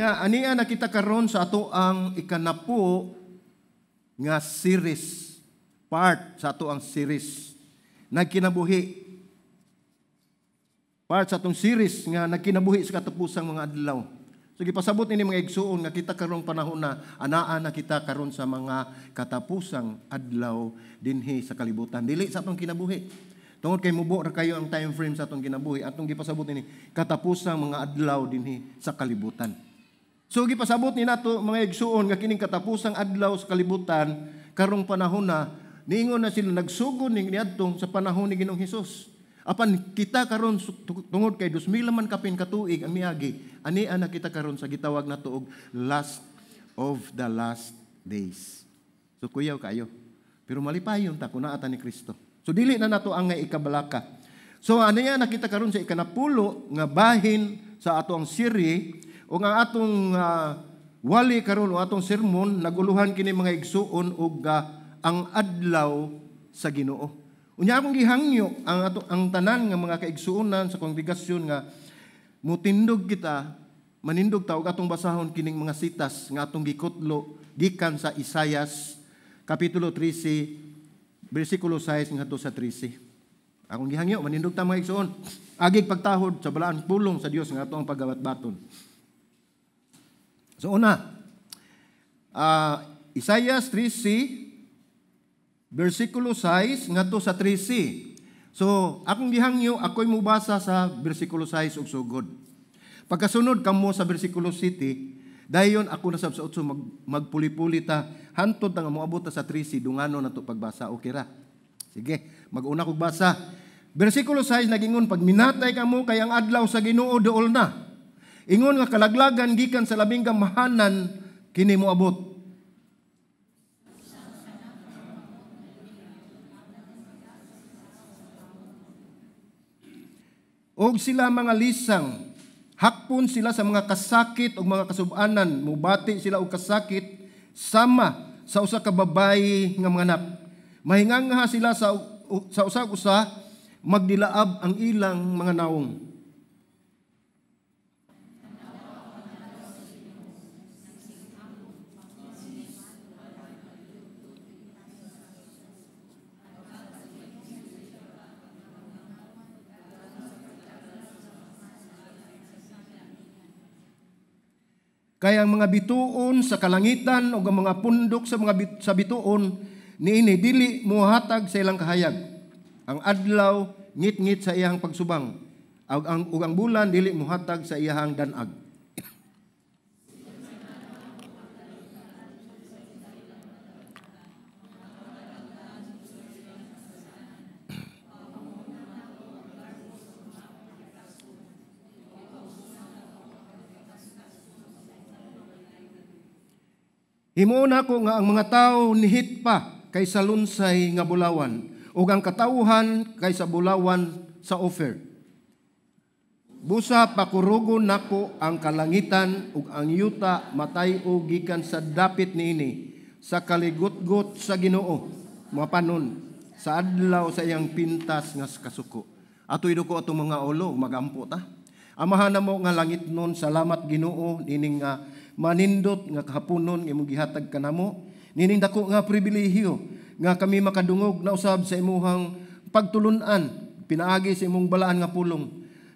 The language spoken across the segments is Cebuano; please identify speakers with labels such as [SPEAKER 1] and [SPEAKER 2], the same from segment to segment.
[SPEAKER 1] Nga ania na kita karon sa ato ang ikanapo nga series, part sa ato ang series nagkinabuhi. Part sa atong series nga nagkinabuhi sa katapusang mga adlaw. So gipasabot ini mga igsuon nga kita karong panahon na anaa na kita karon sa mga katapusang adlaw dinhi sa kalibutan. Dili sa atong kinabuhi. Tungod kay mubo ra kayo ang time frame sa atong kinabuhi, atong gipasabot ini katapusang mga adlaw dinhi sa kalibutan. So gipasabot ni nato mga igsuon nga kining katapusang adlaw sa kalibutan karong panahon na niingon na sila nagsugod ning niadtong sa panahon ni Ginoong Hesus. Apan kita karon tungod kay 2000 man kapin katuig ang miagi, ania na kita karon sa gitawag nato og last of the last days. So kuyaw kayo. Pero malipayon ta kun naa ta ni Kristo. So dili na nato ang ikabalaka. So ania na kita karon sa ikanapulo nga bahin sa ato ang siri o nga atong wali karon o atong sermon naguluhan kini mga igsuon og ang adlaw sa Ginoo. Unya akong gihangyo ang ato ang tanan nga mga kaigsuonan sa kongregasyon nga mutindog kita, manindog ta og atong basahon kining mga sitas nga atong gikutlo gikan sa Isayas kapitulo 13 bersikulo 6 ngadto sa 13. Akong gihangyo manindog ta mga igsuon. Agig pagtahod sa balaan pulong sa Dios nga atong pagabatbaton. So una, Isayas 13 bersikulo 6 ngadto sa 13. So, akong gihangyo, ako'y mubasa sa bersikulo 6 ug sugod. Pagkasunod kamo sa bersikulo 7, dayon ako na sab sa 8 magpuli-puli ta hantod ta nga moabot ta sa 13 dungano na to pagbasa. Okay ra. Sige, mag-una kog basa. Bersikulo 6 nagingon, pag minatay kamo kay ang adlaw sa Ginoo duol na. Ingon nga kalaglagan gikan sa labing gamahanan kini moabot. Og sila mga lisang, hakpon sila sa mga kasakit o mga kasubanan, mubati sila og kasakit sama sa usa ka babayi nga manganak. Mahingangha sila sa usa-usa, magdilaab ang ilang mga nawong. Kaya ang mga bituon sa kalangitan o ang mga pundok sa mga sa bituon niini dili mohatag sa ilang kahayag. Ang adlaw ngit-ngit sa iyang pagsubang, ug ang bulan dili mohatag sa iyang danag. Himuon ako nga ang mga tao nihit pa kaysa lunsay nga bulawan, ug ang katawhan kaysa bulawan sa Ophir. Busa pakurugon nako ang kalangitan ug ang yuta matay-og gikan sa dapit niini sa kaligutgot sa Ginoo mapanon sa adlaw sa iyang pintas nga kasuko. Atoy duko atong mga ulo magampo ta. Amahan namo nga langit nun, salamat Ginoo nining nga manindot nga kahaponon nga imong gihatag kanamo, nining dako nga pribilehiyo nga kami makadungog na usab sa imuhang pagtulun-an pinaagi sa imong balaan nga pulong.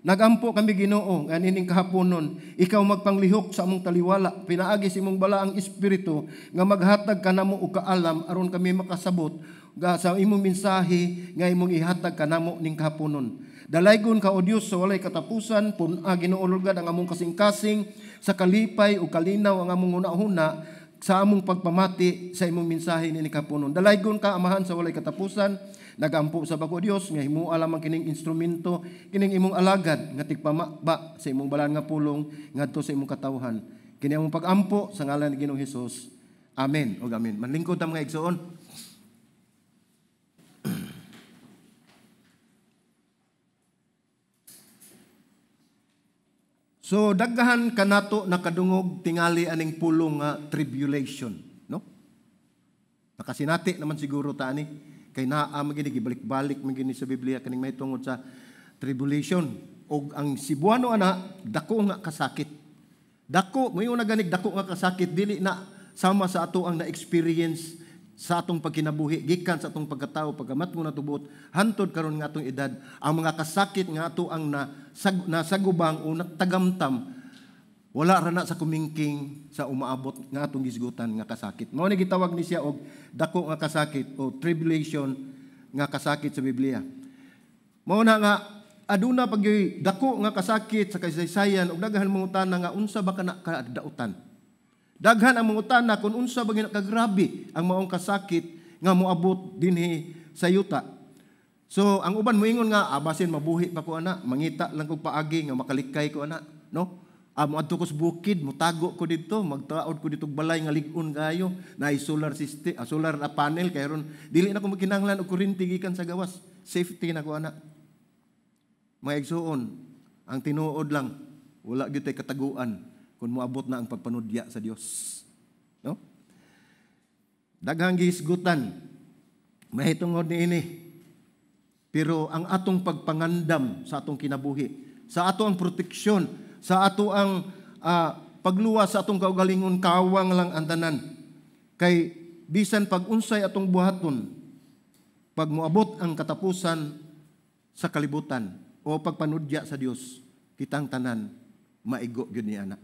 [SPEAKER 1] Nagampo kami Ginoo nga nining kahaponon ikaw magpanglihok sa among taliwala pinaagi sa imong balaang espiritu nga maghatag kanamo og kaalam aron kami makasabot nga sa imong mensahe nga imong ihatag kanamo ning kahaponon. Dalaygon ka o Dios sa walay katapusan, pun-a Ginoo Lord God ang among kasing-kasing sa kalipay o kalinaw ang among hunahuna sa among pagpamati sa imong mensahe niini kahaponon. Dalaygon ka Amahan sa walay katapusan, nagampo sa bako Dios nga himoa lamang kining instrumento kining imong alagad nga tigpamaba sa imong balaan nga pulong ngadto sa imong katawhan. Kini among pagampo sa ngalan ni Ginoong Hesus. Amen ug amen. Manlingkod ta mga igsoon. So daghan kanato nakadungog tingali aning pulong nga tribulation, no? Nakasinati naman siguro ta ani kay naa man gini gibalik-balik man gini sa Biblia kaning mahitungod sa tribulation. Og ang Cebuano ana dako nga kasakit. Dako, moingon na ganig dako nga kasakit, dili na sama sa ato ang na-experience sa atong pagkinabuhi gikan sa atong pagkatao, pagkamat mo natubot hantod karon nga atong edad. Ang mga kasakit nga ato ang nasagubang o natagamtam, wala ra na sa kumingking sa umaabot nga atong gisgutan nga kasakit. Mao ni gitawag ni siya og dako nga kasakit o tribulation nga kasakit sa Biblia. Mao na nga aduna pag dako nga kasakit sa kasaysayan, ug daghan mangutana nga unsa ba kana kadautan. Daghan ang mangutana kung unsa ba kagrabe ang maong kasakit nga moabot dinhi sa yuta. So ang uban moingon nga basin mabuhi pa ko ana, mangita lang kog paagi nga makalikay ko ana, no? Moadto ko sa bukid, motago ko didto, magtaod ko dito balay nga lig-on kayo, naay solar system, solar na panel kay ron dili na ko magkinahanglan og kuryente gikan sa gawas. Safety na ko ana. Mga igsuon, ang tinuod lang, wala gyud tay kataguan kung moabot na ang pagpanudya sa Dios. No? Daghang gihisgutan mahitungod niini. Pero ang atong pagpangandam sa atong kinabuhi, sa ato ang proteksyon, sa ato ang pagluwas sa atong kaugalingon, kawang lang ang tanan. Kay bisan pag unsay atong buhaton, pag moabot ang katapusan sa kalibutan o pagpanudya sa Dios, kitang tanan maigo gyud ni ana.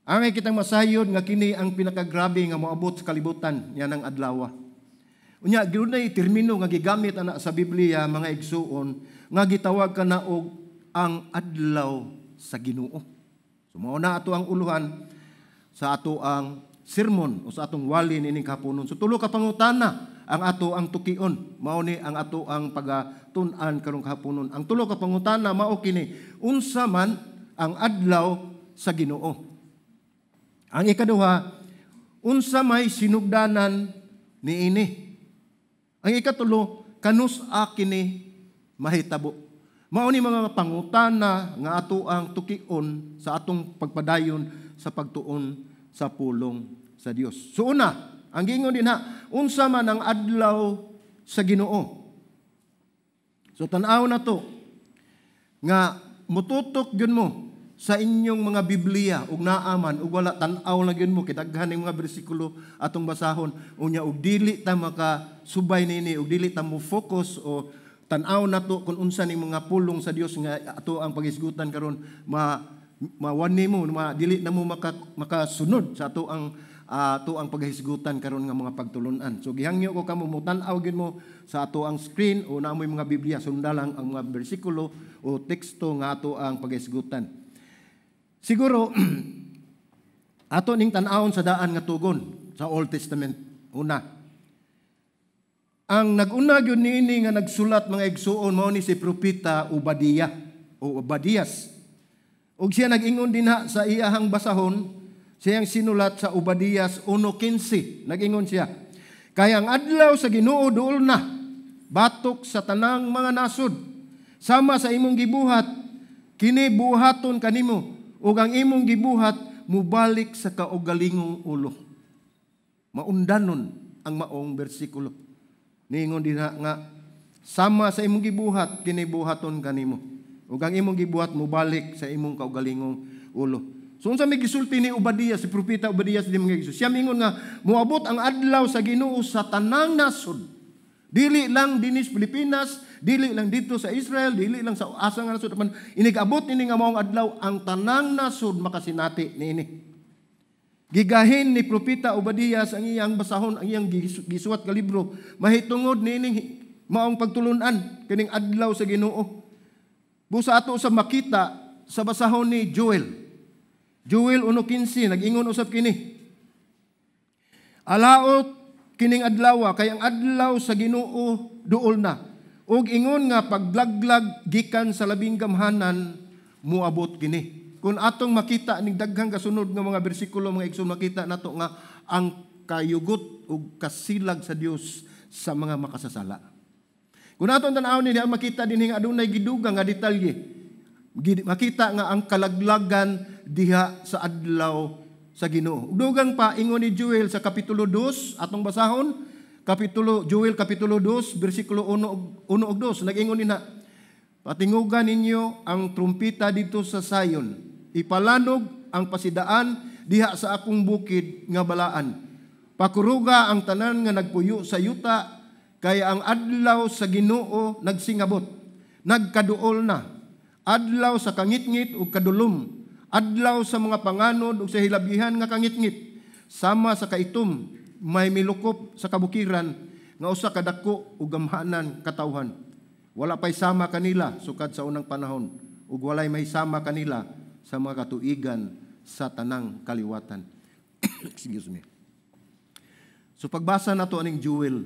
[SPEAKER 1] Angay kitang masayod nga kini ang pinakagrabe nga moabot sa kalibutan niya ng adlaw. Unya dunay termino nga gigamit ana sa Biblia, mga igsuon, nga gitawag kana og ang adlaw sa Ginoo. So mao na ato ang uluhan sa ato ang sermon o sa atong wali nining kapunon. So tulo ka pangutana ang ato ang tukion. Mao ni ang ato ang pagatun-an karong kahaponon. Ang tulo ka pangutana mao kini: unsa man ang adlaw sa Ginoo? Ang ikaduha, unsa may sinugdanan niini? Ang ikatulo, kanus-a kini mahitabo? Mao ni mga pangutana nga ato ang tukion sa atong pagpadayon sa pagtuon sa pulong sa Dios. So una, ang giingon dinha, unsa man ang adlaw sa Ginoo? So tan-aw na to nga mututok gyud mo sa inyong mga Biblia ug naaman ug wala, tan-aw na gyud mo kay daghan ning mga bersikulo atong basahon. Unya og dili ta makasubay niini ug dili ta mo focus o tan-aw nato kung unsa ning mga pulong sa Dios nga ato ang paghisgutan karon, ma mawani mo, ma, dili na mo makasunod sa ato ang paghisgutan karon nga mga pagtulunan. So gihangyo ko kamo mo tan-aw gyud mo sa ato ang screen o naamoy mga Biblia, sunda lang ang mga bersikulo o teksto nga ato ang paghisgutan. Siguro ato ning tan-awon sa daan nga tugon sa Old Testament una. Ang nag-una gyud niini nga nagsulat, mga igsuon, mao ni si propeta Obadia o Obadias. Ug siya nag-ingon dinha sa iyahang basahon, siyang sinulat sa Obadias 1:15. Nag-ingon siya, "Kay ang adlaw sa Ginoo duol na, batok sa tanang mga nasod. Sama sa imong gibuhat, kini buhaton kanimo, ug ang imong gibuhat mubalik sa kaugalingong ulo." Maundanon ang maong bersikulo. Niingon dinha nga sama sa imong gibuhat, kini buhaton kanimo, ug ang imong gibuhat mubalik sa imong kaugalingong ulo. So unsa may gisulti ni Obadias, si propeta Obadias di mga Hesus? Siya mingon nga moabot ang adlaw sa Ginoo sa tanang nasod. Dili lang dinhi sa Pilipinas, dili lang dito sa Israel, dili lang sa asa nga nasod, apan inig-abot ini nga maong adlaw, ang tanang nasod makasinati niini. Gigahin ni propeta Obadias ang iyang basahon, ang iyang gisuwat nga libro mahitungod niining maong pagtulunan kining adlaw sa Ginoo. Busa ato sa makita sa basahon ni Joel. Joel 1:15, nag-ingon usab kini. "Alaot kining adlaw, kay ang adlaw sa Ginoo duol na. Ug ingon nga paglaglag gikan sa labing gamhanan muabot kini." Kung atong makita ning daghang kasunod nga mga bersikulo, mga igsoon, makita nato nga ang kayugot ug kasilag sa Dios sa mga makasasala. Kung atong tan-awon nila, makita dinhi nga adunay gidugang nga detalye. Makita nga ang kalaglagan diha sa adlaw sa Ginoo. Dugang pa, ingon ni Joel sa kapitulo 2, atong basahon, Joel kapitulo 2, bersikulo 1 1 ug 2, nag-ingon nina, "Patingugan ninyo ang trumpita dito sa Zion." Ipalanog ang pasidaan diha sa akong bukid nga balaan. Pakuruga ang tanan nga nagpuyo sa yuta, kay ang adlaw sa Ginoo nagsingabot, nagkaduol na. Adlaw sa kangitngit ug kadulom, adlaw sa mga panganod ug sa hilabihan nga kangitngit, sama sa kaitom may milukop sa kabukiran nga usa ka dako ug gamhanan katawhan. Wala pay sama kanila sukad sa unang panahon, ug walay may sama kanila sa mga katuigan sa tanang kaliwatan. Excuse me. So pagbasa nato aning Joel,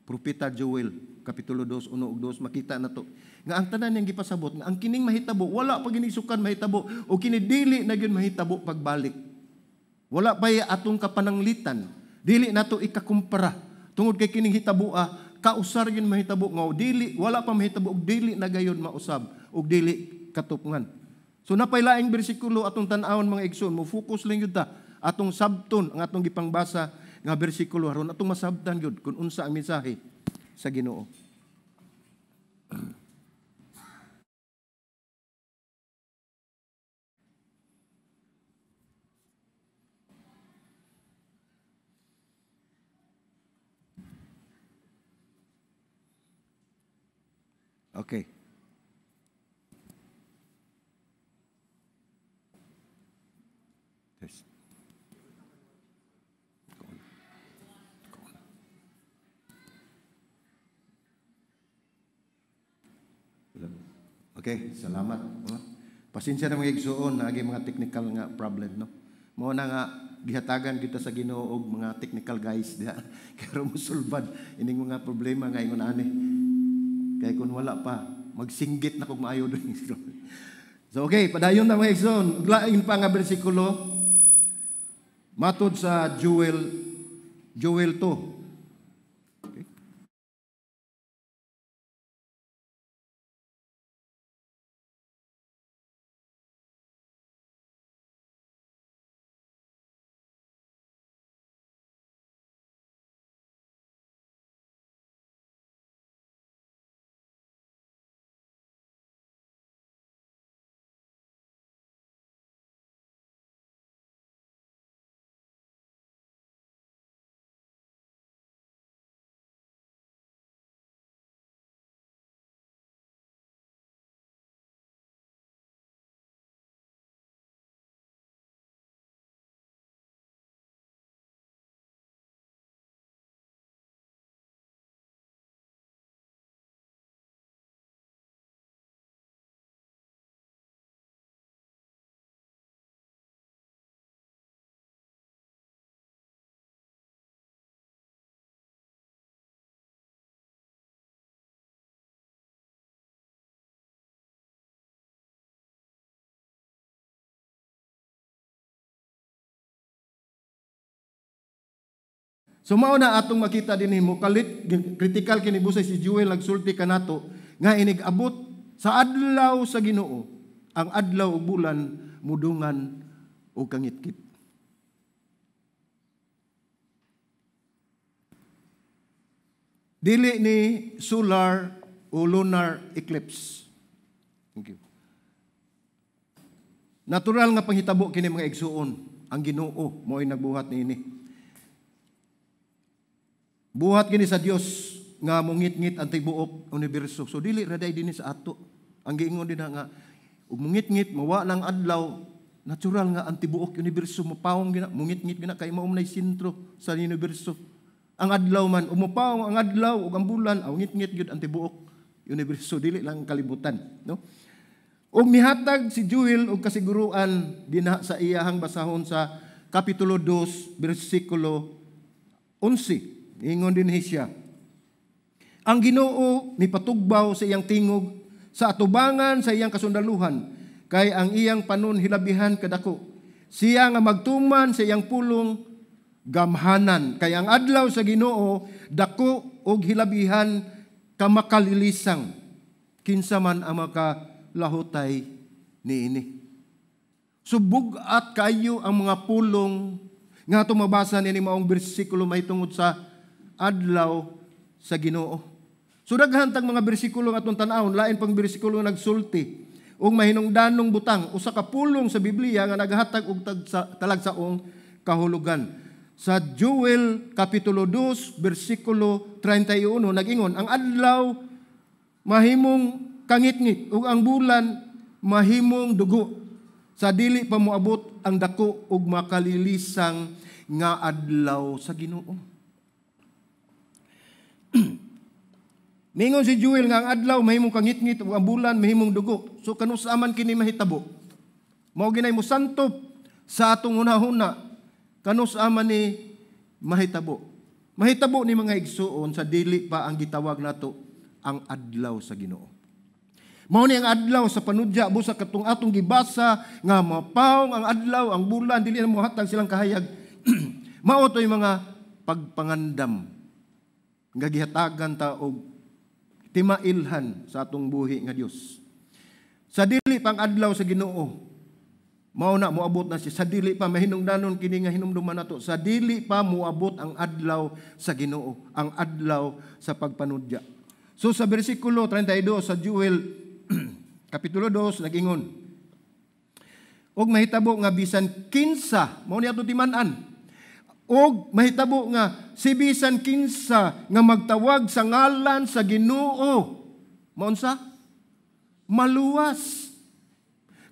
[SPEAKER 1] Propeta Joel, Kapitulo 2, 1 ug 2, makita nato nga ang tanan niyang gipasabot nga ang kining mahitabo wala pa gini sukan mahitabo o kini dili na gyud mahitabo pagbalik. Wala pa atong kapananglitan, dili nato ikakumpara tungod kay kining hitaboa kausar gyud mahitabo nga dili wala pa mahitabo og dili na gayon mausab og dili katupngan. So napay laing bersikulo atong tan-awon mga igsoon, mo focus lang gyud ta atong sabton ang atong gipangbasa nga bersikulo aron atong masabtan gyud kung unsa ang mensahe sa Ginoo. Okay. Test. Okay, salamat. Pasensya na mga igsuon, naagi mga technical nga problem, no? Mao na nga gihatagan kita sa Ginoo og mga technical guys diha. Pero musulbad ining mga problema nga ingon ani. Kay kun wala pa, magsinggit na kog maayo doon. So okay, padayon na mga igsoon. Lain pa nga bersikulo matud sa Joel 2. Okay. So mao na atong makita dinhi mo kalit critical kini busay si Joel nagsulti kanato nga inig-abot sa adlaw sa Ginoo ang adlaw ug bulan mudungan og kangitkit. Dili ni solar o lunar eclipse. Thank you. Natural nga panghitabo kini mga igsuon, ang Ginoo mo'y nagbuhat niini. Buhat kini sa Dios nga mungitngit ang tibuok universo. So dili ra day dinhi sa ato. Ang giingon din nga ug mungitngit mawa lang adlaw, natural nga ang tibuok universo mopawong gina, mungitngit gina kay mao man sentro sa universo. Ang adlaw man umopawong ang adlaw ug ang bulan, aw ngitngit gyud ang tibuok universo, dili lang kalibutan, no? Ug mihatag si Joel og kasiguruan dinha sa iyahang basahon sa kapitulo 2 bersikulo 11. Ingon din siya, ang Ginoo mipatugbaw sa iyang tingog sa atubangan sa iyang kasundaluhan, kay ang iyang panon hilabihan kadako. Siya nga magtuman sa iyang pulong gamhanan, kay ang adlaw sa Ginoo dako og hilabihan kamakalilisang, kinsa man ang makalahutay niini. Subog at kayo ang mga pulong nga tumabasa nini maong bersikulo mahitungod sa adlaw sa Ginoo. So daghan tag mga bersikulo nga atong tan-awon, lain pang bersikulo nga nagsulti ug mahinungdanong butang, usa ka pulong sa Biblia nga nagahatag og talagsaong kahulugan. Sa Joel kapitulo 2 bersikulo 31 nag-ingon, ang adlaw mahimong kangitngit ug ang bulan mahimong dugo sa dili pa moabot ang dako ug makalilisang nga adlaw sa Ginoo. Mingon si Joel nga ang adlaw mahimong kangitngit ug ang bulan mahimong dugo. So kanus-a man kini mahitabo? Mao ginay mosantop sa atong hunahuna, kanus-a man ni mahitabo? Mahitabo ni, mga igsuon, sa dili pa ang gitawag nato ang adlaw sa Ginoo. Mao ni ang adlaw sa panudya busa katong atong gibasa nga mapawong ang adlaw, ang bulan dili na mohatag silang kahayag. Mao to'y mga pagpangandam nga gihatagan ta og timailhan sa atong buhi nga Dios. Sa dili pang adlaw sa Ginoo, mao na moabot na siya. Sa dili pa mahinungdanon kini nga hinumduman nato, sa dili pa moabot ang adlaw sa Ginoo, ang adlaw sa pagpanudya. So sa bersikulo 32 sa Joel kapitulo 2 nag-ingon, og mahitabo nga bisan kinsa, mao ni ato timan-an, og mahitabo nga si bisan kinsa nga magtawag sa ngalan sa Ginoo, maunsa? Maluwas.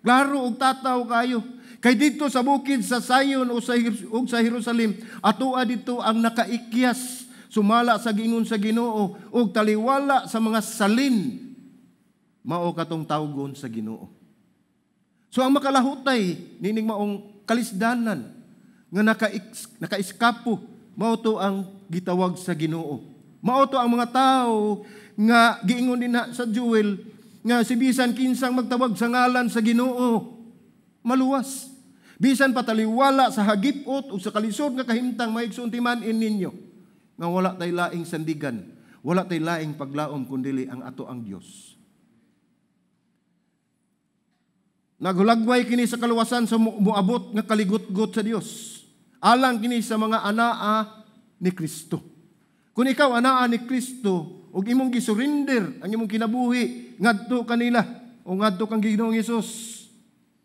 [SPEAKER 1] Klaro og tataw kayo. Kay didto sa bukid sa Zion o sa Jerusalem, atoa didto ang nakaikyas sumala sa giingon sa Ginoo og taliwala sa mga salin, mao katong tawgon sa Ginoo. So ang makalahutay nining maong kalisdanan nga nakaiskapo, mao to ang gitawag sa Ginoo. Mao to ang mga tao nga giingon din na sa Joel nga si bisan kinsang magtawag sa ngalan sa Ginoo maluwas. Bisan pataliwala sa hagipot o sa kalisod nga kahimtang, mga igsoon, timan-in ninyo nga wala tay laing sandigan, wala tay laing paglaom kundili ang ato ang Dios. Naghulagway kini sa kaluwasan sa moabot nga kaligutgot sa Dios. Alang kini sa mga anaa ni Kristo. Kung ikaw anaa ni Kristo ug imong gisurrender ang imong kinabuhi ngadto kanila o ngadto kang Ginoong Hesus,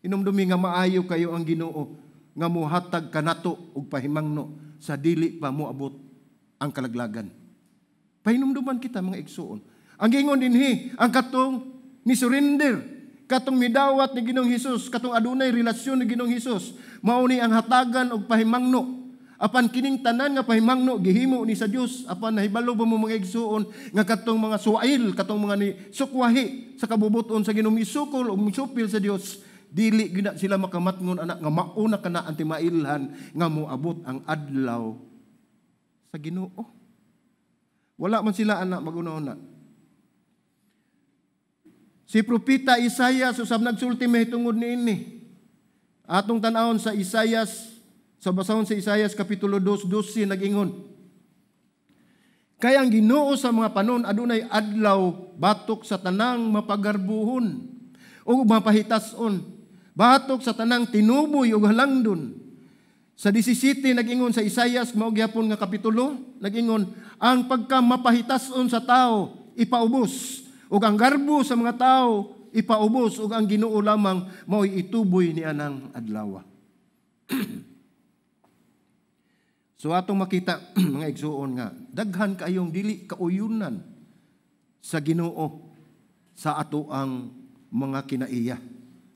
[SPEAKER 1] inumdumi nga maayo kayo ang Ginoo nga mohatag kanato og pahimangno sa dili pa moabot ang kalaglagan. Pahinumduman kita, mga igsuon. Ang giingon dinhi, ang katong ni surrender, katong midawat ni Ginoong Hesus, katong adunay relasyon ni Ginoong Hesus, mao ni ang hatagan og pahimangno. Apan kining tanan nga pahimangno gihimo ni sa Dios, apan nahibalo ba mo, mga igsuon, nga katong mga suwail, katong mga ni sukwahi sa kabubuton sa Ginoo, misukol ug misupil sa Dios, dili gyud sila makamatngon ana nga mauna kana ang timailhan nga moabot ang adlaw sa Ginoo. Wala man sila ana maguna-una. Si Propeta Isaias usab nagsulti mahitungod niini. Atong tan-awon sa Isaias, sa basahon sa Isaias kapitulo 2:12 nag-ingon, "Kay ang Ginoo sa mga panon adunay adlaw batok sa tanang mapagarbuhon ug mapahitason, batok sa tanang tinuboy ug halangdon." Sa 17 nag-ingon sa Isaias mao gyapon nga kapitulo, nag-ingon, "Ang pagkamapahitason sa tao ipaubos, ug ang garbo sa mga tao ipaubos, ug ang Ginoo lamang mao'y ituboy ni anang adlaw." So atong makita, mga igsuon, nga daghan kayong dili kauyunan sa Ginoo sa ato ang mga kinaiya,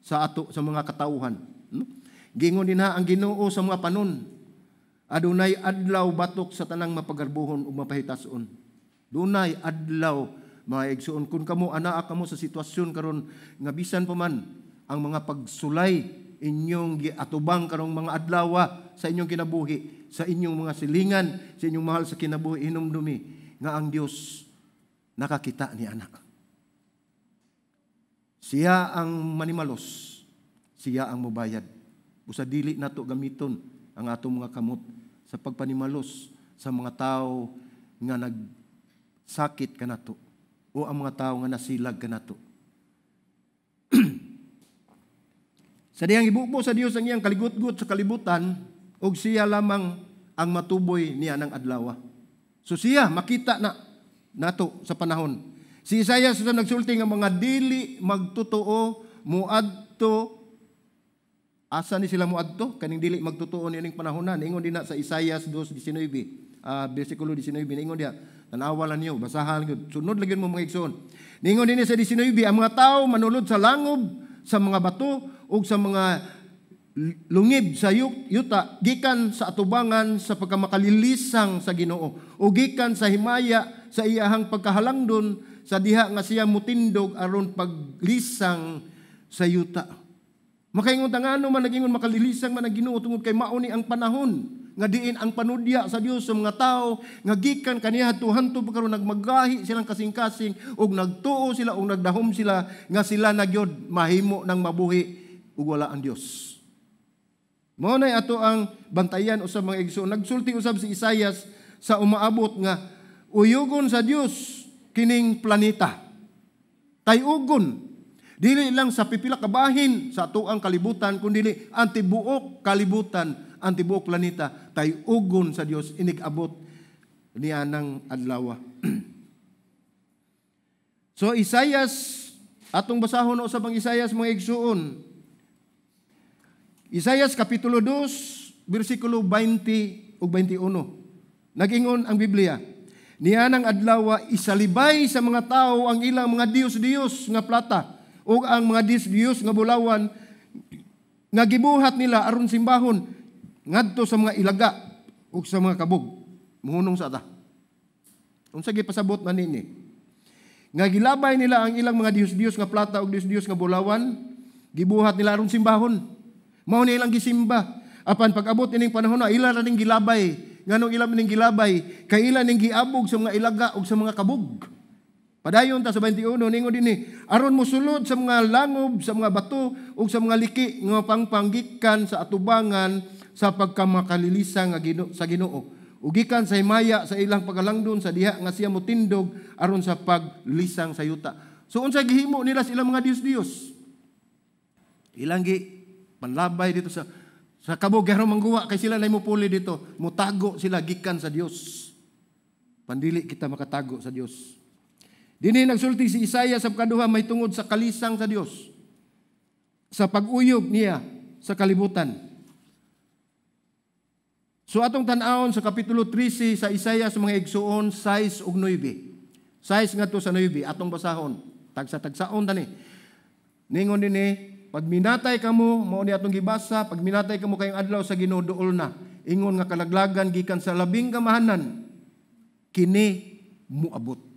[SPEAKER 1] sa ato sa mga katawhan. No? Giingon din ha ang Ginoo sa mga panon adunay adlaw batok sa tanang mapagarbuhon ug mapahitason. Dunay adlaw, mga igsuon. Kung kamo anaa kamo sa sitwasyon karon nga bisan pa man ang mga pagsulay inyong giatubang karong mga adlaw sa inyong kinabuhi, sa inyong mga silingan, sa inyong mahal sa kinabuhi, hinumdumi nga ang Dios nakakita ni anak. Siya ang manimalos, siya ang mubayad. Usa dili nato gamiton ang atong mga kamot sa pagpanimalos sa mga tao nga nagsakit kanato o ang mga tao nga nasilag kanato. Sa diyang ibubo sa Dios ang iyang kaligutgut sa kalibutan, ug siya lamang ang matuboy niya ng adlaw. So siya makita na nato sa panahon. Si Isaiah sa nagsulti nga mga dili magtotoo muadto. Asa ni sila muadto kaning dili magtotoo niining panahon na? Ningon dinha sa Isaias 2:19, bersikulo 19, ningon diha, tanawa lang niyo, basahan gyud, sunod lagi mo, mga igsoon. Ningon dinhi sa 19, ang mga tao manulod sa langob sa mga bato ug sa mga lungib sa yuta gikan sa atubangan sa pagkamakalilisang sa Ginoo o gikan sa himaya sa iyahang pagkahalangdon sa diha nga siya mutindog aron paglisang sa yuta. Makaingon ta, ngano man nagingon makalilisang man ang Ginoo? Tungod kay mao ni ang panahon nga diin ang panudya sa Dios sa mga tao nga gikan kaniya hantod pa karon nagmagahi silang kasing-kasing ug nagtuo sila ug nagdahom sila nga sila na gyud mahimo ng mabuhi ug wala ang Dios. Mao nay ato ang bantayan usab, mga igsoon. Nagsulti usab si Isaias sa umaabot nga uyugon sa Dios kining planeta. Tayugon dili lang sa pipila ka bahin sa atoang kalibutan, kundi ang tibuok kalibutan, ang tibuok planeta, tayugon sa Dios inig-abot niya ng adlaw. So Isaias, atong basahon usab ang Isaias, mga igsuon. Isaias kapitulo 2, bersikulo 20 ug 21. Nagingon ang Biblia, "Nianang adlaw isalibay sa mga tao ang ilang mga diyos-diyos nga plata ug ang mga diyos-diyos nga bulawan nga gibuhat nila aron simbahon ngadto sa mga ilaga ug sa mga kabog." Muhunong sa ta. Unsa gipasabot man nini? Nga gilabay nila ang ilang mga diyos-diyos nga plata ug diyos-diyos nga bulawan, gibuhat nila aron simbahon. Mao ni ilang gisimba. Apan pag-abot ining panahon na ila ra ning gilabay. Nganong ila ning gilabay? Kay ila ning giabog sa mga ilaga ug sa mga kabog. Padayon ta sa 21, ningon dinhi, aron mosulod sa mga langob, sa mga bato ug sa mga liki nga pangpanggikan sa atubangan sa pagkamakalilisa nga Ginoo sa Ginoo. Ug gikan sa himaya sa ilang pagkalangdon sa diha nga siya motindog aron sa paglisang sa yuta. So unsa gihimo nila sa ilang mga diyos-diyos? Ilang gi panlabay dito sa kabog aron mangguwa kay sila nay mupuli dito, mutago sila gikan sa Dios. Pandili kita makatago sa Dios. Dinhi nagsulti si Isaiah sa pagkaduha may tungod sa kalisang sa Dios, sa pag-uyog niya sa kalibutan. So atong tan-awon sa kapitulo 13 sa Isaiah sa mga igsuon, 6 ug 9. 6 ngadto sa 9 atong basahon. Tagsa-tagsaon tani. Ningon dinhi, "Pag minatay kamo," mao ni atong gibasa, "pag minatay kamo kayong adlaw sa Ginoo duol na. Ingon nga kalaglagan gikan sa labing gamahanan kini muabot."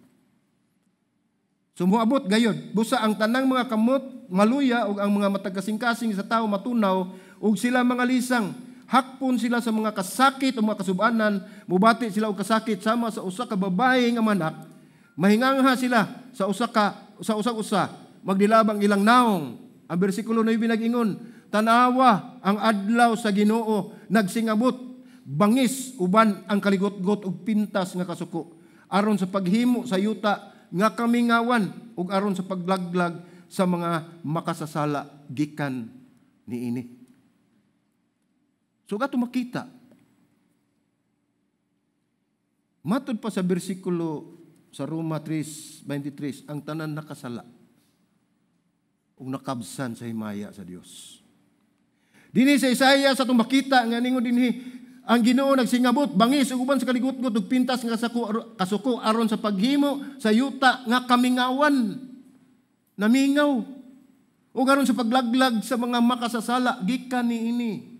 [SPEAKER 1] So muabot gayod, busa ang tanang mga kamot maluya ug ang mga matag kasing-kasing sa tao matunaw ug sila mga lisang. Hakpon sila sa mga kasakit o mga kasubanan, mubati sila og kasakit sama sa usa ka babae nga manak, mahingangha sila sa usa-usa, magdilabang ilang naong. Ang bersikulo 9 nag-ingon, "Tanawa, ang adlaw sa Ginoo nagsingabot, bangis uban ang kaligotgot ug pintas nga kasuko, aron sa paghimo sa yuta nga kamingawan ug aron sa paglaglag sa mga makasasala gikan niini." So ato makita, matud pa sa bersikulo sa Roma 3:23, ang tanan nakasala ug nakabsan sa himaya sa Dios. Dinhi sa Isaiah sa atong makita nga ningon dinhi, ang Ginoo nagsingabot, bangis ug uban sa kaligutgot ug pintas nga kasuko aron sa paghimo sa yuta nga kamingawan. Namingaw. Ug aron sa paglaglag sa mga makasasala gikan niini.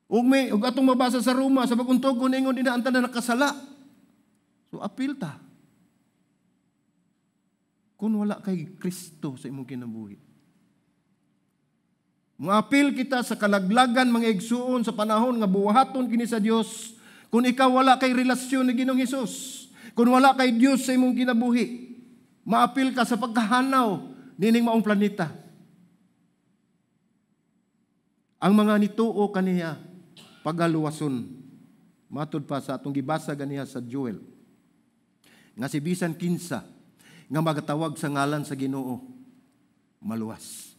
[SPEAKER 1] Ug may ug atong mabasa sa Roma sa bagong tugon, ingon dinha, ang tanan nakasala. So apil ta kung wala kay Kristo sa imong kinabuhi. Moapil kita sa kalaglagan, mga igsuon, sa panahon nga buhaton kini sa Dios kung ikaw wala kay relasyon ni Ginoong Hesus. Kung wala kay Dios sa imong kinabuhi, maapil ka sa pagkahanaw nining maong planeta. Ang mga nituo kaniya pagaluwason. Matud pa sa atong gibasa ganiha sa Joel, nga si bisan kinsa nga magatawag sa ngalan sa Ginoo maluwas.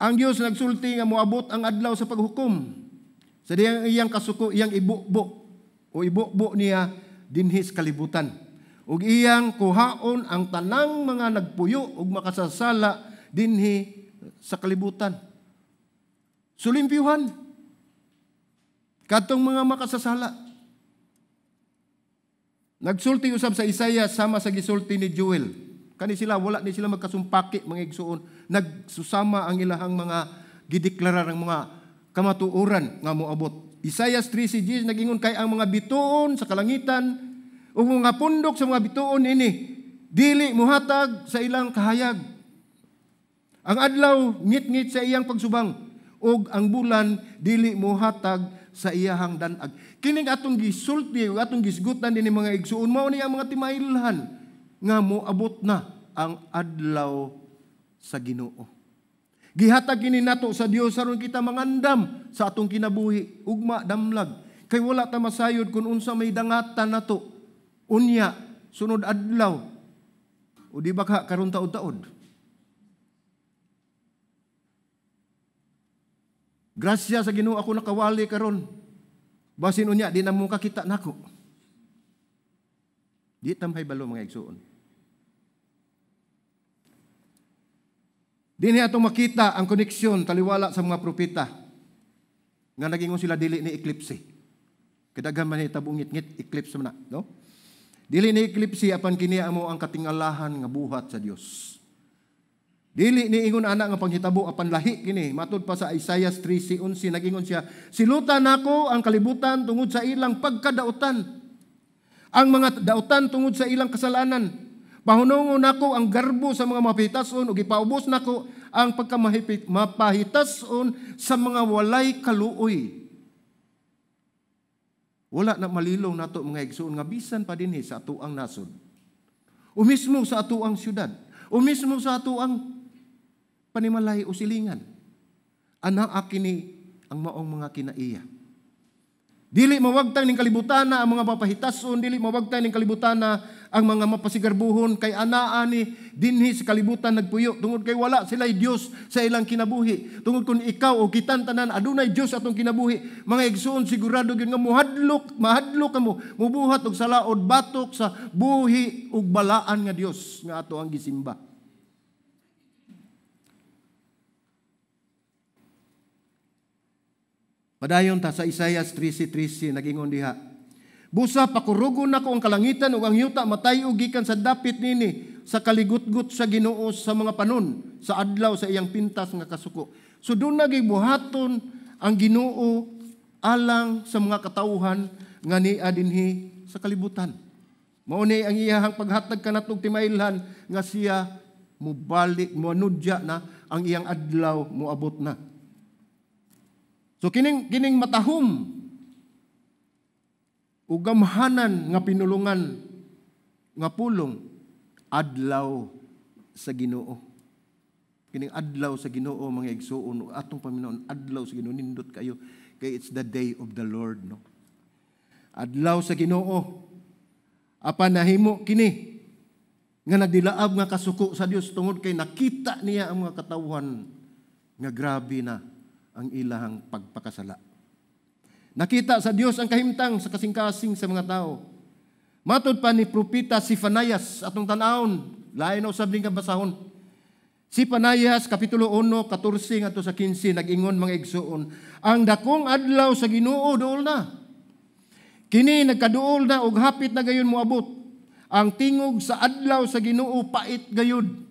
[SPEAKER 1] Ang Dios nagsulti nga moabot ang adlaw sa paghukom. Sa diyang iyang kasuko, iyang ibubo o ibubo niya dinhi sa kalibutan. Ug iyang kuhaon ang tanang mga nagpuyo ug makasasala dinhi sa kalibutan. Sulimpyuhan kadtong mga makasasala. Nagsulti usab sa Isaiah sama sa gisulti ni Joel. Kani sila wala ni sila magkasumpaki mga igsuon. Nagsusama ang ilahang mga gideklarar ang mga kamatuoran nga moabot. Isaiah 3:10 nagingon kay ang mga bituon sa kalangitan ug mga pundok sa mga bituon ini dili mohatag sa ilang kahayag. Ang adlaw ngit-ngit sa iyang pagsubang ug ang bulan dili mohatag sa iyahang danag. Kining atong gisulti ug atong gisgutan dinhi mga igsuon, mao ni ang mga timailhan nga moabot na ang adlaw sa Ginoo. Gihatag kini nato sa Dios aron kita mangandam sa atong kinabuhi, ugma damlag kay wala ta masayod kun unsa may dangatan nato unya sunod adlaw o di ba ka karon taod-taod. Grasya sa Ginoo ako nakawali karon. Basin unya di na mo kakita nako. Di ta mahibalo mga igsuon. Dinhi atong makita ang koneksyon taliwala sa mga propeta nga nagingon sila dili ni eclipse. Kadaghan man hitabo ngit-ngit eclipse man na, no? Dili ni eclipse apan kini amo ang katingalahan nga buhat sa Dios. Dili ni ingon ana nga panghitabo apan lahi kini. Matud pa sa Isaiah 3:11 nagingon siya, silutan nako ang kalibutan tungod sa ilang pagkadautan. Ang mga dautan tungod sa ilang kasalanan. Pahunongon nako ang garbo sa mga mapahitason ug ipaubos nako ang pagkamapahitason sa mga walay kaluoy. Wala na malilong nato mga igsoon nga bisan pa dinhi sa atoang nasod. O mismo sa atoang syudad, o mismo sa atoang panimalay o silingan. Anaa kini ang maong mga kinaiya. Dili mawagtang ning kalibutan na ang mga mapahitason, dili mawagtang ning kalibutan na ang mga mapasigarbuhon, kay anaa ni dinhi sa kalibutan nagpuyo tungod kay wala sila'y Dios sa ilang kinabuhi. Tungod kun ikaw o kitan tanan adunay Dios atong kinabuhi, mga igsoon, sigurado gyud nga mohadlok, mahadlok kamo mubuhat og salaod batok sa buhi ug balaan nga Dios nga ato ang gisimba. Padayon ta sa Isaiah 13:13 nagingon diha. Busa pakurugon nako ang kalangitan ug ang yuta matay-og gikan sa dapit nini sa kaligutgut sa Ginoo sa mga panon sa adlaw sa iyang pintas nga kasuko. So doon nagibuhaton ang Ginoo alang sa mga katawhan nga niya dinhi sa kalibutan. Mao ni ang iyahang paghatag kanatog timailhan nga siya mobalik moanudya na ang iyang adlaw moabot na. So kining matahom ug gamhanan nga pinulungan nga pulong adlaw sa Ginoo. Kining adlaw sa Ginoo mga igsuon ug atong paminawon adlaw sa Ginoo, nindot kayo kay it's the day of the Lord, no. Adlaw sa Ginoo. Apan nahimo kini nga nagdilaab nga kasuko sa Dios tungod kay nakita niya ang mga katawhan nga grabe na ang ilahang pagpakasala. Nakita sa Dios ang kahimtang sa kasing-kasing sa mga tao. Matod pa ni propeta si Fanayas atong tan-awon, lain na usab ning kabasahon. Si Fanayas kapitulo 1 14 ngadto sa 15 nag-ingon mga igsuon, ang dakong adlaw sa Ginoo duol na. Kini nagkaduol na og hapit na gayon moabot. Ang tingog sa adlaw sa Ginoo pait gayud.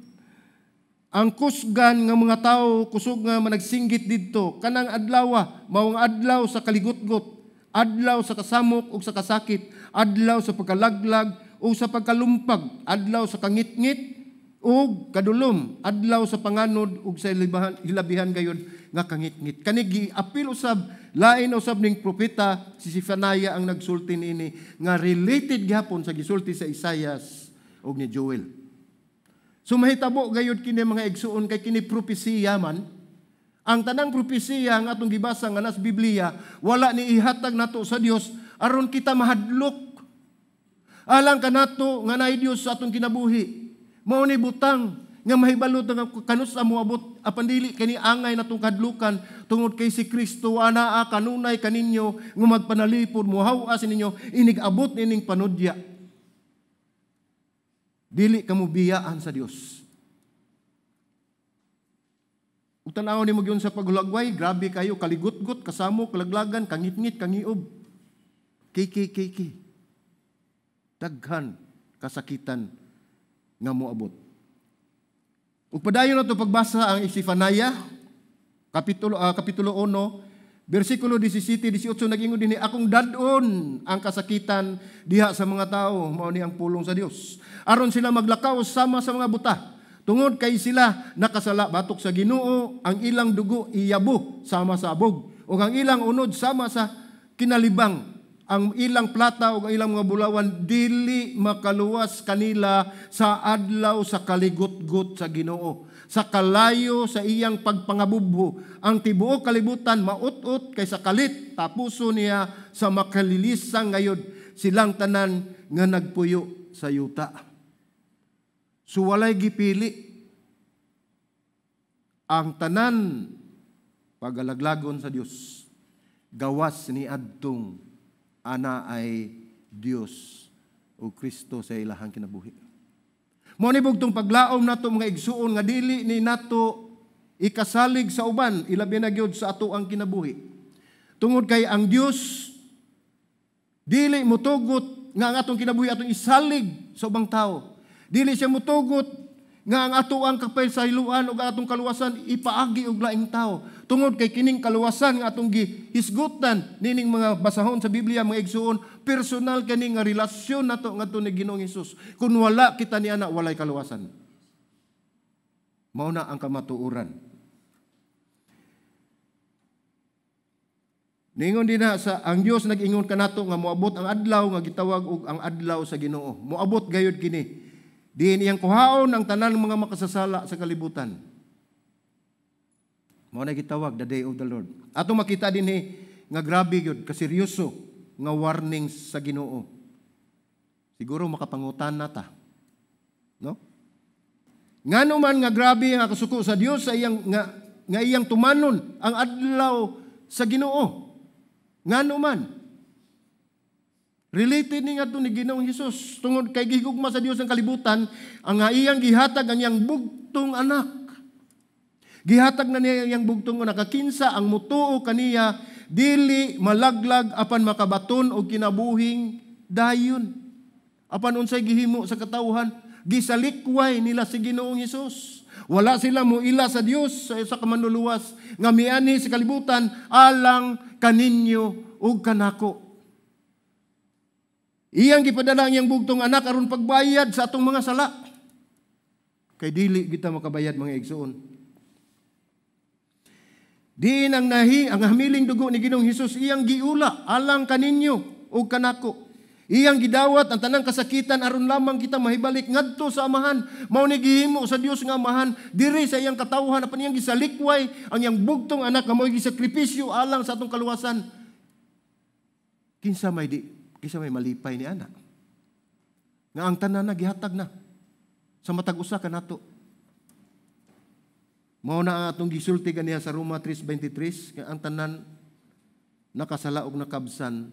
[SPEAKER 1] Ang kusgan nga mga tawo kusog nga managsinggit didto kanang adlawa mao ang adlaw sa kaligutgot, adlaw sa kasamok ug sa kasakit, adlaw sa pagkalaglag ug sa pagkalumpag, adlaw sa kangitngit ug kadulom, adlaw sa panganod ug sa hilabihan gayud nga kangitngit. Kani giapil usab lain usab ning propeta si Zephaniah ang nagsulti niini nga related gihapon sa gisulti sa Isaias ug ni Joel. So mahitabo gayud kini mga igsuon kay kini propesiya man. Ang tanang propesiya nga atong gibasa nga nas Biblia wala ni ihatag nato sa Dios aron kita mahadlok. Alang kanato nga naay Dios sa atong kinabuhi. Mao ni butang nga mahibalo ta kanus sa moabot apan dili kini angay natong kadlukan tungod kay si Kristo anaa kanunay kaninyo nga magpanalipod mohaw-as ninyo inig-abot nining panudya. Dili ka mo biyaan sa Dios. Ug tan-awon nimo gyud sa paghulagway, grabe kayo kaligutgot, kasamo, kalaglagan, kangitngit, kangiob. Kiki kiki. Daghan kasakitan nga moabot. Ug padayon nato pagbasa ang Zephaniah kapitulo 1 bersikulo 17 18, nag-ingon dinhi, "Akong dad-on ang kasakitan diha sa mga tao," mao ni ang pulong sa Dios, "aron sila maglakaw sama sa mga buta. Tungod kay sila nakasala batok sa Ginoo, ang ilang dugo iyabo sama sa abog ug ang ilang unod sama sa kinalibang. Ang ilang plata ug ang ilang mga bulawan dili makaluwas kanila sa adlaw sa kaligutgot sa Ginoo, sa kalayo sa iyang pagpangabubho. Ang tibuok kalibutan maut-ot kay sa kalit, tapuso niya sa makalilisang gayod silang tanan nga nagpuyo sa yuta." So walay gipili. Ang tanan pagalaglagon sa Dios, gawas ni adtong ana ay Dios o Kristo sa ilahang kinabuhi. Mao ni bugtong paglaom nato, mga igsuon, nga dili ni nato ikasalig sa uban, ilabi na gyud sa ato ang kinabuhi. Tungod kay ang Dios dili motugot nga ang atong kinabuhi atong isalig sa ubang tao. Dili siya motugot nga ang ato ang kapaysahiluan ug atong kaluwasan ipaagi og laing tao. Tungod kay kining kaluwasan nga atong gihisgutan nining mga basahon sa Biblia, mga igsuon, personal kani nga relasyon nato ngadto ni Ginoong Hesus. Kung wala kita ni ana, walay kaluwasan. Mao na ang kamatuoran. Ningon din na sa ang Dios nag-ingon kanato nga moabot ang adlaw nga gitawag og ang adlaw sa Ginoo. Moabot gayud kini. Diin iyang kuhaon ang tanan mga makasasala sa kalibutan. Mao na gitawag the day of the Lord. Ato makita dinhi nga grabe gyud kaseryoso nga warning sa Ginoo. Siguro makapangutan na ta. No? Ngano man nga grabe ang kasuko sa Dios sa iyang nga iyang tumanon ang adlaw sa Ginoo. Ngano man related ni ngadto ni Ginoong Hesus, tungod kay gihigugma sa Dios ang kalibutan, ang iyang gihatag ang iyang bugtong anak. Gihatag na niya iyang bugtong anak, kinsa ang mutuo kaniya dili malaglag apan makabaton og kinabuhing dayon. Apan unsay gihimo sa katawhan?Gisalikway nila si Ginoong Hesus. Wala sila moila sa Dios sa kamanluluwas nga mianhi sa kalibutan alang kaninyo ug kanako. Iyang gipadala ang iyang bugtong anak aron pagbayad sa atong mga sala. Kay dili kita makabayad, mga igsoon. Diin ang nahi ang hamiling dugo ni Ginoong Hesus iyang giula alang kaninyo ug kanako. Iyang gidawat ang tanang kasakitan aron lamang kita mahibalik ngadto sa Amahan. Mao ni gihimo sa Dios nga Amahan diri sa iyang katawhan, apan iyang gisalikway ang iyang bugtong anak nga mo'y gisakripisyo alang sa atong kaluwasan. Kinsa may malipay ni ana? Nga ang tanan na gihatag na sa matag usa kanato. Mao na ang atong gisulti ganiha sa Roma 3:23 nga ang tanan nakasala og nakabsan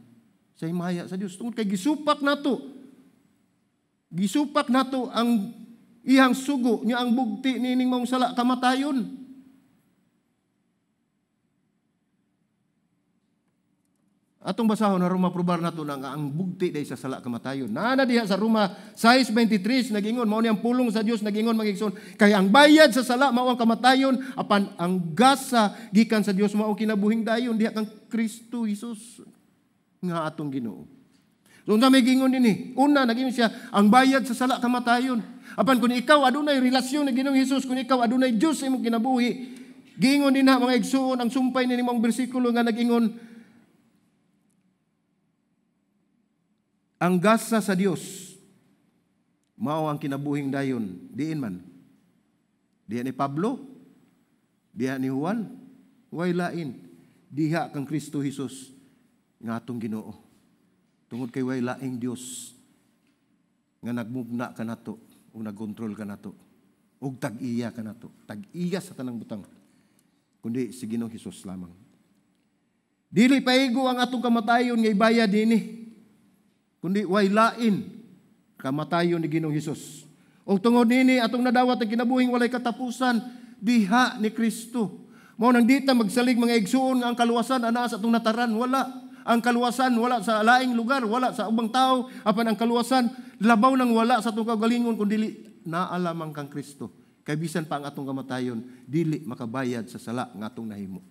[SPEAKER 1] sa himaya sa Dios. Tungod kay gisupak nato. Gisupak nato ang iyang sugo nya ang bugti niining maong sala kamatayon. Atong basahon na Roma, probar nato na nga ang bugti day sa sala kamatayon. Naa na diha sa Roma 6:23 nag-ingon, mao ni ang pulong sa Dios nag-ingon, mga igsoon, kay ang bayad sa sala mao ang kamatayon, apan ang gasa gikan sa Dios mao kinabuhing dayon diha kang Kristo Hesus nga atong Ginoo. So unsa may gingon dinhi? Una nag-ingon siya, ang bayad sa sala kamatayon. Apan kun ikaw adunay relasyon ni Ginoong Hesus, kun ikaw adunay Dios sa imong kinabuhi, giingon dinha, mga igsoon, ang sumpay ni mong bersikulo nga nag-ingon, ang gasa sa Dios mao ang kinabuhing dayon. Diin man? Diha ni Pablo? Diha ni Juan? Way lain. Diha kang Kristo Hesus nga atong Ginoo. Tungod kay way laing Dios nga nagmugna kanato ug nagkontrol kanato ug tag-iya kanato, tag-iya sa tanang butang, kundi si Ginoong Hesus lamang. Dili paigo ang atong kamatayon nga ibayad dinhi, kundi way lain kamatayon ni Ginoong Hesus. Ug tungod nini atong nadawat ang kinabuhing walay katapusan diha ni Kristo. Mao nang di ta magsalig, mga igsuon, nga ang kaluwasan anaa sa atong nataran, wala. Ang kaluwasan wala sa laing lugar, wala sa ubang tao, apan ang kaluwasan labaw nang wala sa atong kaugalingon kun dili naa lamang kang Kristo. Kay bisan pa ang atong kamatayon, dili makabayad sa sala nga atong nahimo.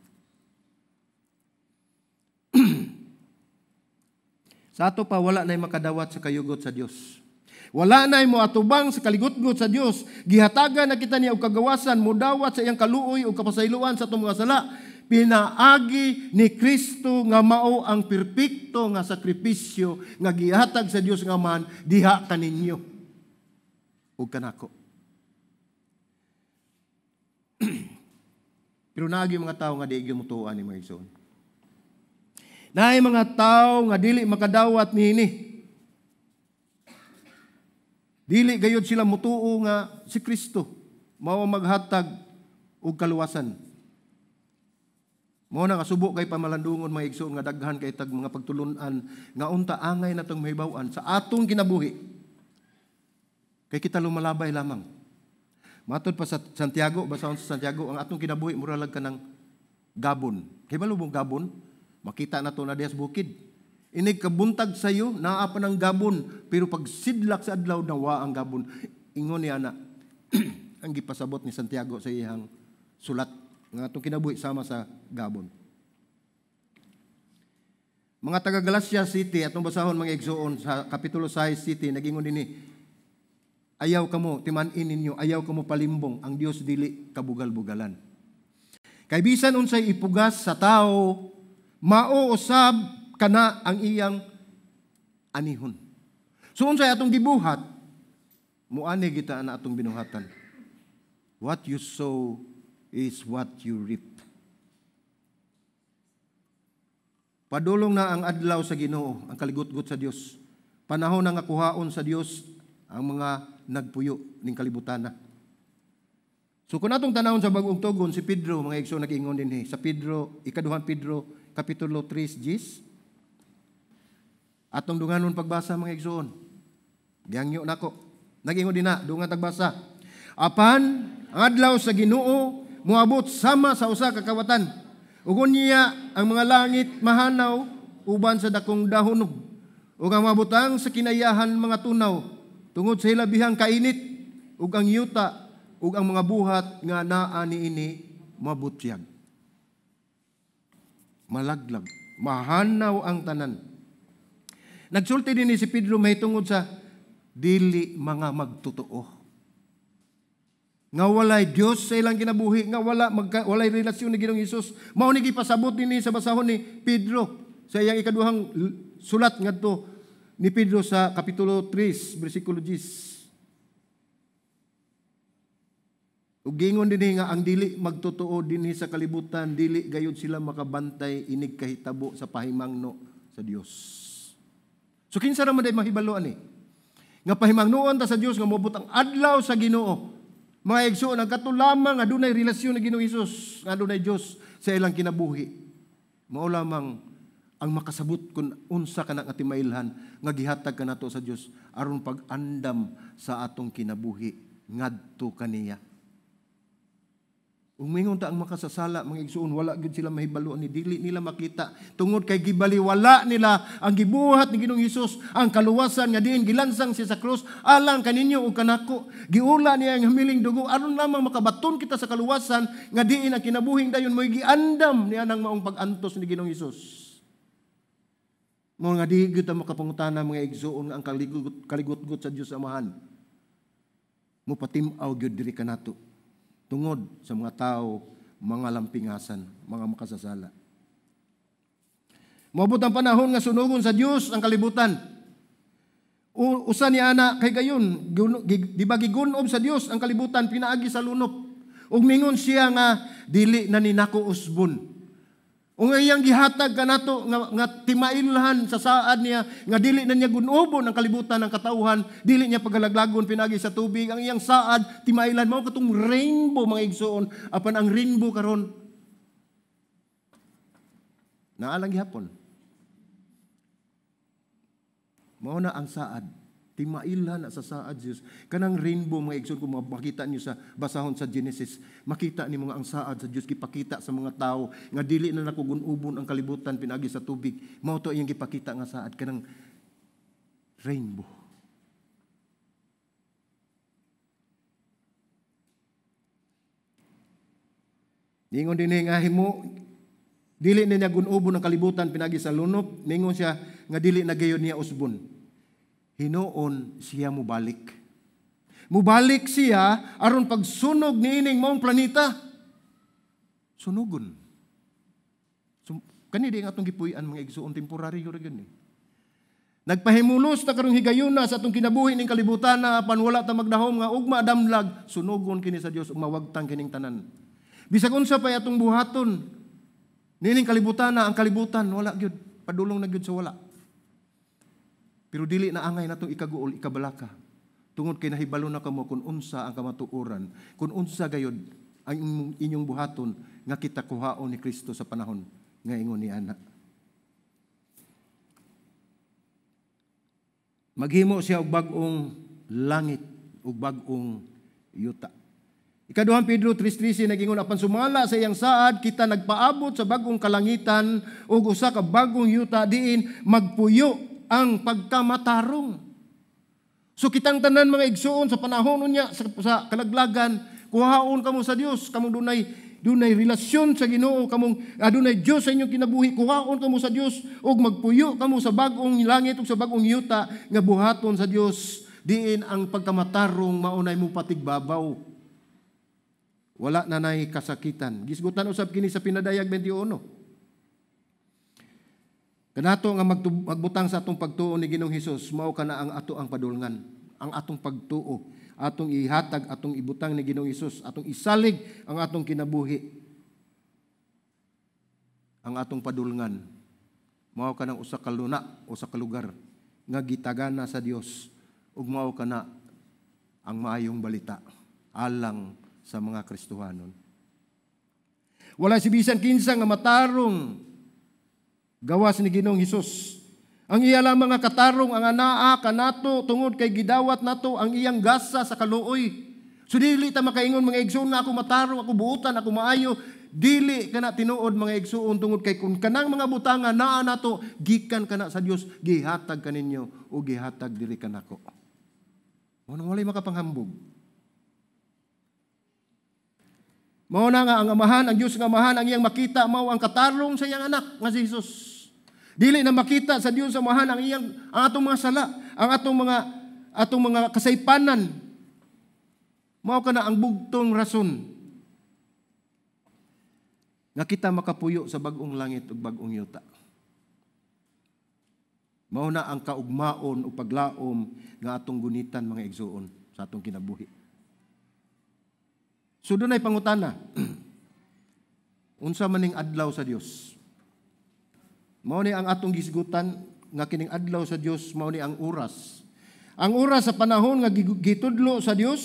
[SPEAKER 1] Sa ato pa, wala na'y makadawat sa kayugot sa Dios. Wala na'y moatubang sa kaligutgot sa Dios. Gihatagan na kita niya og kagawasan, modawat sa iyang kaluoy ug kapasayloan sa atong mga sala. Pinaagi ni Kristo nga mao ang perpekto nga sakripisyo nga gihatag sa Dios nga Amahan diha kaninyo ug kanako. Pero naagi mga tao nga di gyud motuo ani, mga igsoon. Naay mga tao nga dili makadawat niini. Dili gayud sila mutuo nga si Kristo mao maghatag og kaluwasan. Mao na nga subo kay pamalandungon, mga igsoon, nga daghan kay tag mga pagtulun-an nga unta angay natong mahibaw-an sa atong kinabuhi. Kay kita lumalabay lamang. Matod pa sa Santiago, basahon sa Santiago, ang atong kinabuhi mura lag kanang gabon. Kay balo mong gabon? Makita na to na diha sa bukid. Inig kabuntag sayo, naa pa ng gabon, pero pag sidlak sa adlaw, nawa ang gabon. Ingon niya na, ang gipasabot ni Santiago sa iyang sulat, nga atong kinabuhi sama sa gabon. Mga taga Galatia City, atong basahon, mga igsoon, sa Kapitulo 6 City, nagingon dinhi, "Ayaw kamo, timan-in ninyo, ayaw kamo palimbong, ang Dios dili kabugal-bugalan. Kay bisan unsay ipugas sa tao, mao usab kana ang iyang anihon." So unsay atong gibuhat, muani kita na atong binuhatan. What you sow is what you reap. Padulong na ang adlaw sa Ginoo, ang kaligutgot sa Dios. Panahon na nga kuhaon sa Dios ang mga nagpuyo ning kalibutan na. So kung atong tanawon sa Bag-ong Tugon, si Pedro, mga igsoon, nag-ingon dinhi sa Pedro, ikaduhang Pedro, Kapitulo 3, Gis. Atong dunganon pagbasa, mga igsoon. Giyangyo nako. Nag-ingon din na, dungan tagbasa. "Apan ang adlaw sa Ginoo moabot sama sa usa ka kawatan. Ug unya ang mga langit mahanaw uban sa dakong dahunog. Ug ang mga butang sa kinayahan mga tunaw tungod sa hilabihang kainit, ug ang yuta ug ang mga buhat nga naa niini mabutyag." Malaglag, mahanaw ang tanan. Nagsulti din ni si Pedro mahitungod sa dili mga magtotoo. Nga walay Dios sa ilang kinabuhi, nga walay relasyon ni Ginoong Hesus. Mao ni gipasabot dinhi sa basahon ni Pedro sa iyang ikaduhang sulat ngadto ni Pedro sa Kapitulo 3, bersikulo 10. Ug gingon dinhi nga ang dili magtotoo dinhi sa kalibutan, dili gayud sila makabantay inig kahitabo sa pahimangno sa Dios. So kinsa ra man day mahibalo ani? Nga pahimangnoon ta sa Dios nga moabot ang adlaw sa Ginoo. Mga igsoon, ang kato lamang nga dunay relasyon ni Ginoong Hesus, nga dunay Dios sa ilang kinabuhi. Mao lamang ang makasabot kung unsa ka nga timailhan nga gihatag kanato sa Dios aron pag-andam sa atong kinabuhi ngadto kaniya. Umingon ta ang makasasala, mga igsoon, wala gyud sila mahibalo ni dili nila makita tungod kay gibaliwala nila ang gibuhat ni Ginoong Hesus, ang kaluwasan nga diin gilansang siya sa krus alang kaninyo ug kanako. Giula niya ang hamiling dugo aron lamang makabaton kita sa kaluwasan nga diin ang kinabuhing dayon mo'y giandam niya nang maong pag-antos ni Ginoong Hesus. Mao nga di gyud ta makapangutana, mga igsoon, nga ang kaligutgot sa Dios Amahan mopatim-aw gyud diri kanato tungod sa mga tao, mga lampingasan, mga makasasala. Moabot ang panahon nga sunugon sa Dios ang kalibutan. Usa ni ana kay gayon, di ba gigunob sa Dios ang kalibutan pinaagi sa lunop. Ug mingon siya nga dili na ni nako usbon. Ug iyang gihatag kanato nga timailhan sa saad niya nga dili na niya gunobon ang kalibutan ng katawhan, dili niya pagalaglagon pinaagi sa tubig. Ang iyang saad timailan mao katong rainbow, mga igsoon, apan ang rainbow karon naalang gihapon. Mao na ang saad. Timaila na sa saad Diyos. Kanang rainbow mga igsoon, kung makita niyo sa basahon sa Genesis, makita ni mga ang saad sa Diyos gipakita sa mga tao nga dili na nakugun-ubon ang kalibutan pinagi sa tubig. Mao to iyang gipakita nga saad kanang rainbow. Ningon din nga himo dili na niya gun-ubon ang kalibutan pinagi sa lunop, ningon siya nga dili na gayon niya usbon. Hinuon siya mubalik. Mubalik siya aron pagsunog niining maong planeta. Sunugon. So, kani di ang atong gipuy-an mga igsuon, temporary ra gyud ni. Nagpahimulos ta karong higayuna sa atong kinabuhi ning kalibutan na apan wala ta magdahom nga ugma damlag, sunugon kini sa Dios ug mawagtang kining tanan. Bisag unsa pay atong buhaton niining kalibutan na ang kalibutan wala gyud, padulong na gyud sa wala. Pero dili na angay natong ikaguol, ikabalaka. Tungod kay nahibalo na kamo kung unsa ang kamatuoran, kung unsa gayod ang inyong buhaton nga kita kuhaon ni Kristo sa panahon nga ingon ni ana. Maghimo siya og bag-ong langit ug bag-ong yuta. Ikaduhang Pedro 3:13 nagingon, apan sumala sa iyang saad kita nagpaabot sa bag-ong kalangitan ug usa ka bag-ong yuta diin magpuyo ang pagkamatarong. So kitang tanan mga igsuon sa panahon unya sa kalaglagan, kuhaon kamo sa Dios, kamong dunay relasyon sa Ginoo, kamong adunay Dios sa inyong kinabuhi, kuhaon kamo sa Dios ug magpuyo kamo sa bag-ong langit ug sa bag-ong yuta nga buhaton sa Dios diin ang pagkamatarong maunay mo patigbabaw. Wala na nay kasakitan. Gisgutan usab kini sa Pinadayag 21. Kanato nga magbutang sa atong pagtuo ni Ginoong Hesus, mao kana ang ato ang padulngan, ang atong pagtuo, atong ihatag, atong ibutang ni Ginoong Hesus, atong isalig ang atong kinabuhi. Ang atong padulngan mao kanang usa ka luna, usa ka lugar nga gitagana sa Dios ug mao kana ang maayong balita alang sa mga Kristohanon. Wala si bisan kinsa nga matarong gawas ni Ginoong Hesus. Ang iya lamang nga katarong ang anaa kanato tungod kay gidawat nato ang iyang gasa sa kaluoy. So dili ta makaingon mga igsoon nga ako matarong, ako buotan, ako maayo. Dili kana tinuod mga igsoon tungod kay kun kanang mga butanga naa nato gikan kana sa Dios, gihatag kaninyo o gihatag diri kanako. Mao nang walay makapanghambog. Mao na nga ang amahan, ang Dios nga amahan ang iyang makita mao ang katarong sa iyang anak nga si Jesus. Dili na makita sa Dios amahan ang iyang ang atong mga sala, ang atong mga kasaypanan. Mao kana ang bugtong rason nga kita makapuyo sa bag-ong langit ug bag-ong yuta. Mao na ang kaugmaon o paglaom nga atong gunitan mga igsuon sa atong kinabuhi. So dunay pangutana. Unsa man ning adlaw sa Dios? Mao ni ang atong gisgutan nga kining adlaw sa Dios mao ni ang oras. Ang oras sa panahon nga gitudlo sa Dios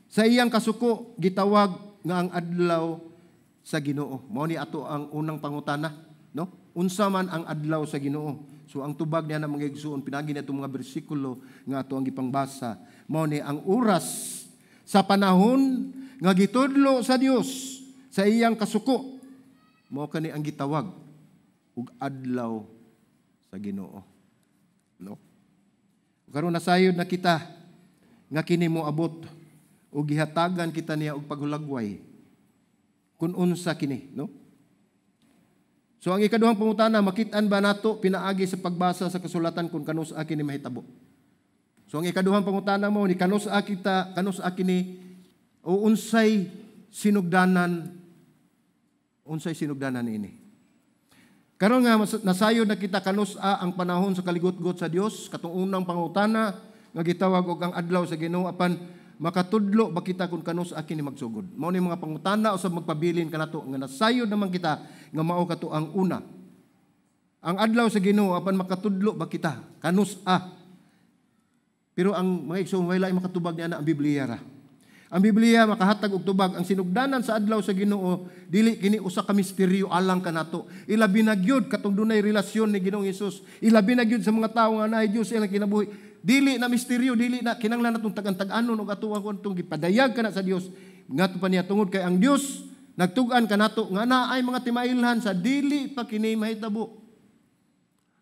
[SPEAKER 1] sa iyang kasuko gitawag nga ang adlaw sa Ginoo. Mao ni ato ang unang pangutana, no? Unsa man ang adlaw sa Ginoo? So ang tubag niya na mga igsuon pinagi na itong mga bersikulo nga ato ang gipangbasa. Mao ni ang oras sa panahon nga gitudlo sa Dios sa iyang kasuko, mao kani ang gitawag og adlaw sa Ginoo. No? Karon nasayod na kita nga kini mo abot og gihatagan kita niya og paghulagway kun unsa kini, no? So ang ikaduhang pangutana, makit-an ba nato pinaagi sa pagbasa sa kasulatan kung kanus-a kini mahitabo? So ang ikaduhang pangutana mo ni kanus-a kita, kanus-a kini o unsay sinugdanan ini. Karon nga nasayod na kita kanus-a ang panahon sa kaligutgot sa Dios, katong unang pangutana nga gitawag og ang adlaw sa Ginoo, apan makatudlo ba kita kung kanus-a kini magsugod? Mao ni mga pangutana usab magpabilin kanato nga nasayod naman kita nga mao kato ang una. Ang adlaw sa Ginoo, apan makatudlo ba kita kanus-a? Pero ang mga igsoon wala makatubag niya na ang Biblia ra. Ang Biblia makahatag og tubag ang sinugdanan sa adlaw sa Ginoo dili kini usa ka misteryo alang kanato. Ilabi na gyud katong dunay relasyon ni Ginoong Hesus. Ilabi na gyud sa mga tawo nga naay Dios ilang kinabuhi. dili na misteryo, dili na kinahanglan natong tagan-tag-anon og ato ang tong gipadayag kana sa Dios ngadto pa niya tungod kay ang Dios nagtug-an kanato nga naay mga timailhan sa dili pa kini mahitabo.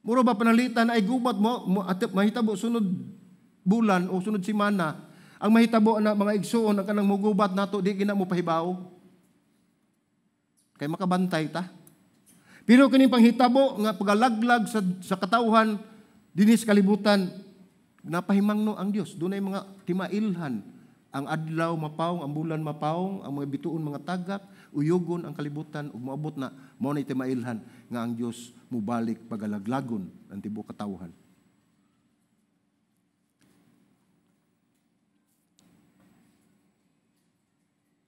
[SPEAKER 1] Muro ba panalitan ay gubat mo at mahitabo sunod bulan o sunod semana. Ang mahitabo na mga igsuon ang kanang mugubat nato di gina mo pahibaw. Kay makabantay ta. Pero kining panghitabo nga pagalaglag sa katawhan dinhi sa kalibutan, napahimangno ang Dios. Dunay mga timailhan. Ang adlaw mapawong, ang bulan mapawong, ang mga bituon mga tagak, uyugon ang kalibutan ug moabot na mao na timailhan nga ang Dios mubalik pagalaglagon ang tibuok katawhan.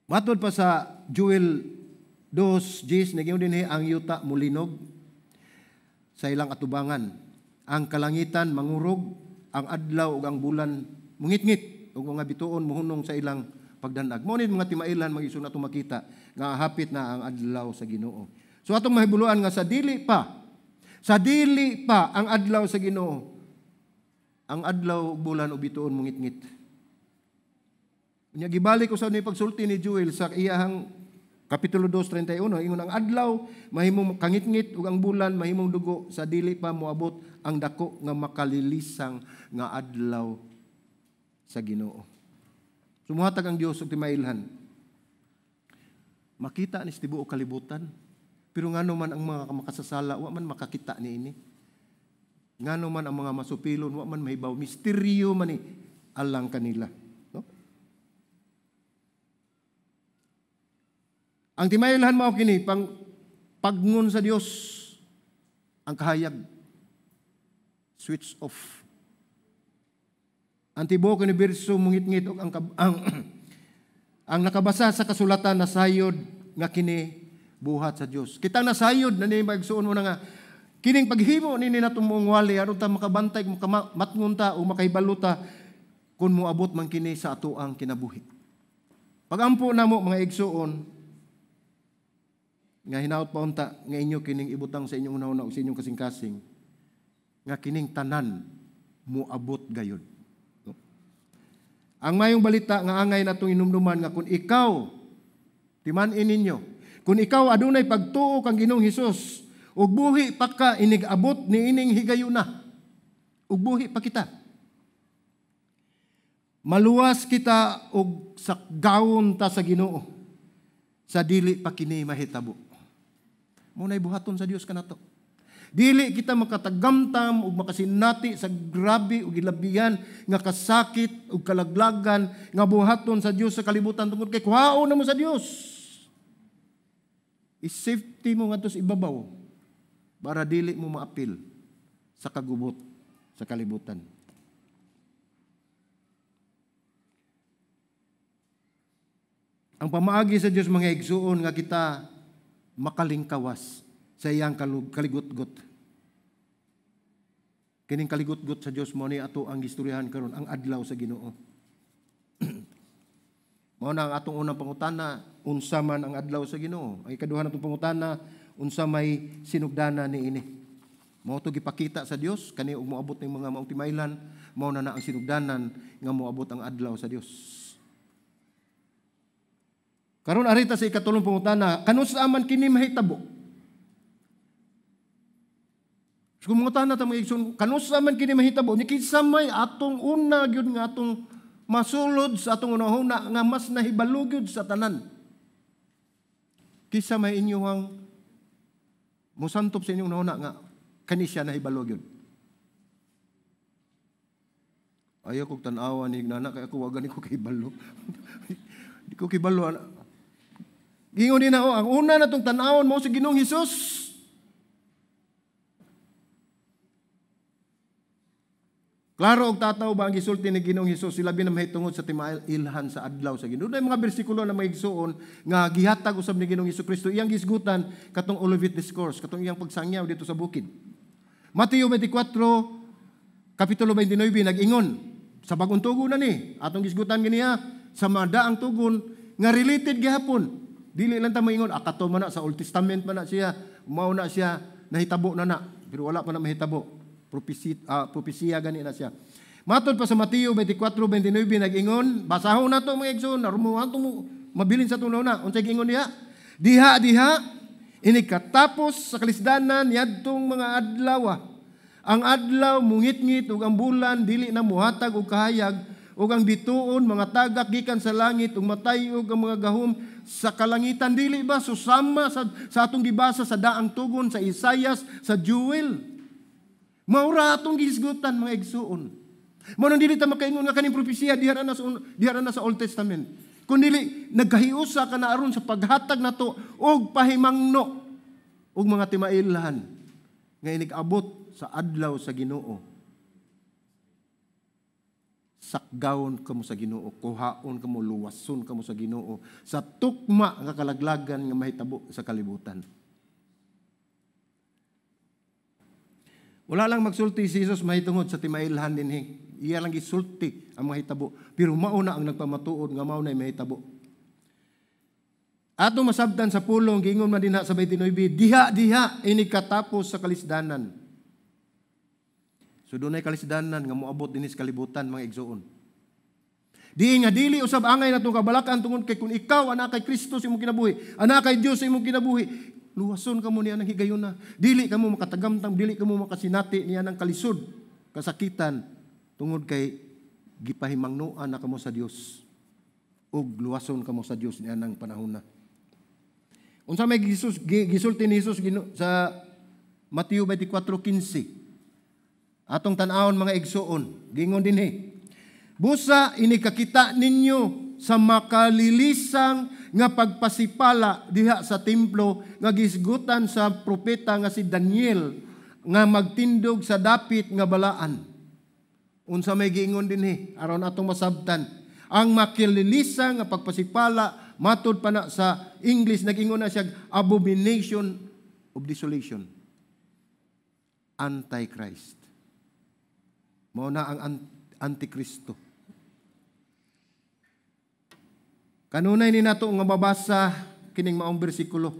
[SPEAKER 1] Matod pa sa Joel 2:10, naging dinhi ang yuta mulinog sa ilang atubangan. Ang kalangitan mangurog, ang adlaw ug ang bulan mungitngit ug mga bituon muhunong sa ilang pagdanag. Mao ni mga timailan mga igsoon atong makita nga hapit na ang adlaw sa Ginoo. So atong mahibuluan nga sa dili pa ang adlaw sa Ginoo, ang adlaw ug bulan ug bituon mungitngit. Nya gibalik usab ni pagsulti ni Joel sa iyahang Kapitulo 2:31, ingon ang adlaw mahimong kangitngit ug ang bulan mahimong dugo sa dili pa moabot ang dako nga makalilisang nga adlaw sa Ginoo. Sumuhatag ang Dios og timailhan. Makita ni sa tibuok kalibutan, pero ngano man ang mga makasasala wa man makakita niini. Ngano man ang mga masupilon wa man mahibaw, misteryo man ni alang kanila. No? Ang timailhan mao kini pang pagngon sa Dios ang kahayag, switch off. Ang tibuok universo mungitngit og ang nakabasa sa kasulatan nasayod nga kini buhat sa Dios. Kitang nasayod na ni magsuon mo na nga kining paghimo nini natong moong wali aron ta makabantay, matngon ta o makahibalo ta kun moabot man kini sa atoang kinabuhi. Pagampo namo mga igsuon nga hinaot pa unta nga inyo kining ibutang sa inyong unahuna o sa inyong kasing-kasing nga kining tanan moabot gayud. No? Ang mayong balita nga angay natong inumduman nga kung ikaw timan-in ninyo, kung ikaw adunay pagtuo kang Ginoong Hesus ug buhi pa ka inig-abot niining higayuna, ug buhi pa kita, maluwas kita og sakgawon ta sa Ginoo sa dili pa kini mahitabo. Mao nay buhaton sa Dios kanato. Dili kita makatagamtam ug makasinati sa grabe ug gilabihan nga kasakit ug kalaglagan nga buhaton sa Dios sa kalibutan tungod kay kuhaon na mo sa Dios. I-safety mo ngadto sa ibabaw para dili mo maapil sa kagubot sa kalibutan. Ang pamaagi sa Dios mga igsuon nga kita makalingkawas sa iyang kaligutgot. Kining kaligutgot sa Dios mo ni ato ang gistoryahan karon, ang adlaw sa Ginoo. Mao na ang atong unang pangutana, unsa man ang adlaw sa Ginoo. Ang ikaduha natong pangutana, unsa may sinugdana niini. Mao to gipakita sa Dios kani ug moabot ning mga maong timaylan, mao na na ang sinugdanan nga moabot ang adlaw sa Dios. Karon arita sa ikatulong pangutana, kanus-a man kini mahitabo? So, kung mangutana ta mga igsoon, kanus-a man kini mahitabo? Nya kinsa may atong una gyud nga atong masulod sa atong unahuna nga mas nahibalo gyud sa tanan. Kinsa may inyuhang mosantop sa inyong unahuna nga kani siya nahibalo gyud. Ayaw kog tan-awa ni nana kay ako wa gani ko kahibalo. Di ko kibalo ana. Gingon din ako, ang una na itong tanawon mo sa Ginoong Hesus. Klaro og tataw ba ang gisulti ni Ginoong Hesus labi na mahitungod sa timailhan sa adlaw sa Ginoo. Dunay mga bersikulo na mga igsuon nga gihatag usab ni Ginoong Hesukristo iyang gisgutan katong Olivet Discourse, katong iyang pagsangyaw dito sa bukid. Mateo 24 kapitulo 29 nag-ingon sa bagong tugon na ni atong gisgutan ganiya sa madaang tugon nga related gihapon. Dili lang ta moingon akato man na sa Old Testament man na siya, mao na siya nahitabo na na, pero wala pa na mahitabo. Propesiya gani na siya. Matod pa sa Mateo 24:29 nag-ingon, basahon nato, mga igsoon, aron mo atong mabilin sa tunaw na. Unsay giingon diha? Diha diha inig katapos sa kalisdanan niadtong mga adlaw. Ang adlaw mungitngit ug ang bulan dili na muhatag og kahayag ug ang bituon mga tagak gikan sa langit ug matayog ang mga gahom sa kalangitan. Dili ba susama sa atong gibasa sa daang tugon sa Isayas, sa Joel? Maura atong gihisgutan, mga igsuon. Mao nang dili ta makaingon nga kaning propesiya diha ra na sa Old Testament. Kun dili nagkahiusa ka na aron sa paghatag nato og pahimangno og mga timailhan nga inig-abot sa adlaw sa Ginoo. Sakgawon kamo sa Ginoo, kuhaon kamo, luwason kamo sa Ginoo sa tukma nga kalaglagan nga mahitabo sa kalibutan. Wala lang magsulti si Jesus mahitungod sa timailhan dinhi. Iya lang gisulti ang mahitabo, pero mao na ang nagpamatuod nga mao na mahitabo. Ato masabtan sa pulong giingon man dinha sa 29, diha diha ini katapos sa kalisdanan. So dunay kalisdanan nga moabot dinhi sa kalibutan, mga igsoon. Di nga dili usab angay natong kabalakan tungod kay kung ikaw anak kay Kristo sa imong kinabuhi, anak kay Dios sa imong kinabuhi, luwason kamo niya ng higayuna. Dili kamo makatagamtang, dili kamo makasinati niya ng kalisod, kasakitan, tungod kay gipahimangnoan na kamo sa Dios ug luwason kamo sa Dios niya ng panahon na. Unsa may Jesus gisulti ni Jesus sa Mateo 24:15? Atong tan-awon, mga igsuon, gingon dinhi. Busa ini kakita ninyo sa makalilisang nga pagpasipala diha sa templo nga gisgutan sa propeta nga si Daniel nga magtindog sa dapit nga balaan. Unsa may giingon dinhi aron atong masabtan ang makililisang nga pagpasipala, matud pa na sa English nag-ingon na siya abomination of desolation. Antichrist. Mao na ang Antikristo. Kanunay ni nato nga mabasa kining maong bersikulo.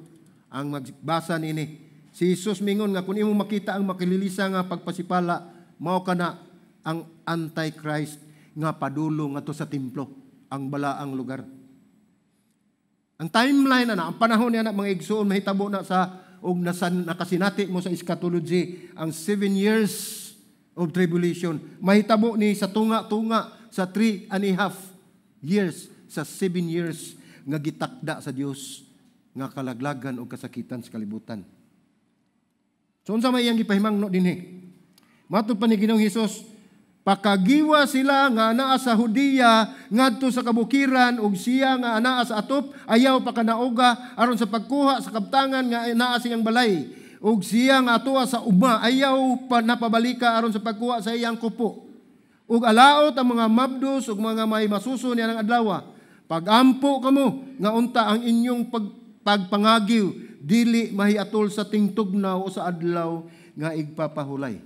[SPEAKER 1] Ang magbasa niini, si Jesus mingon nga kung imong makita ang makililisa nga pagpasipala, mao kana ang Antichrist nga padulong ngadto sa templo, ang balaang lugar. Ang timeline na, ang panahon niya na, mga igsuon, mahitabo na sa og nasan nakasinati mo sa eschatology ang 7 years of tribulation. Mahitabo ni sa tunga-tunga sa 3.5 years sa 7 years nga gitakda sa Dios nga kalaglagan o kasakitan sa kalibutan. So unsa may iyang gipahimangno dinhi? Matud pa ni Ginoong Hesus, pakagiwa sila nga anaa sa Judea ngadto sa kabukiran ug siya nga anaa sa atop ayaw pakanauga aron sa pagkuha sa kabtangan nga naa sa iyang balay, ug siya nga atoa sa uma ayaw pa napabalika aron sa pagkuha sa iyang kupo. Ug alaot ang mga mabdos ug mga may masuso niya ng adlaw. Pagampo kamo nga unta ang inyong pagpangagiw dili mahiatol sa tingtugnaw o sa adlaw nga igpapahulay.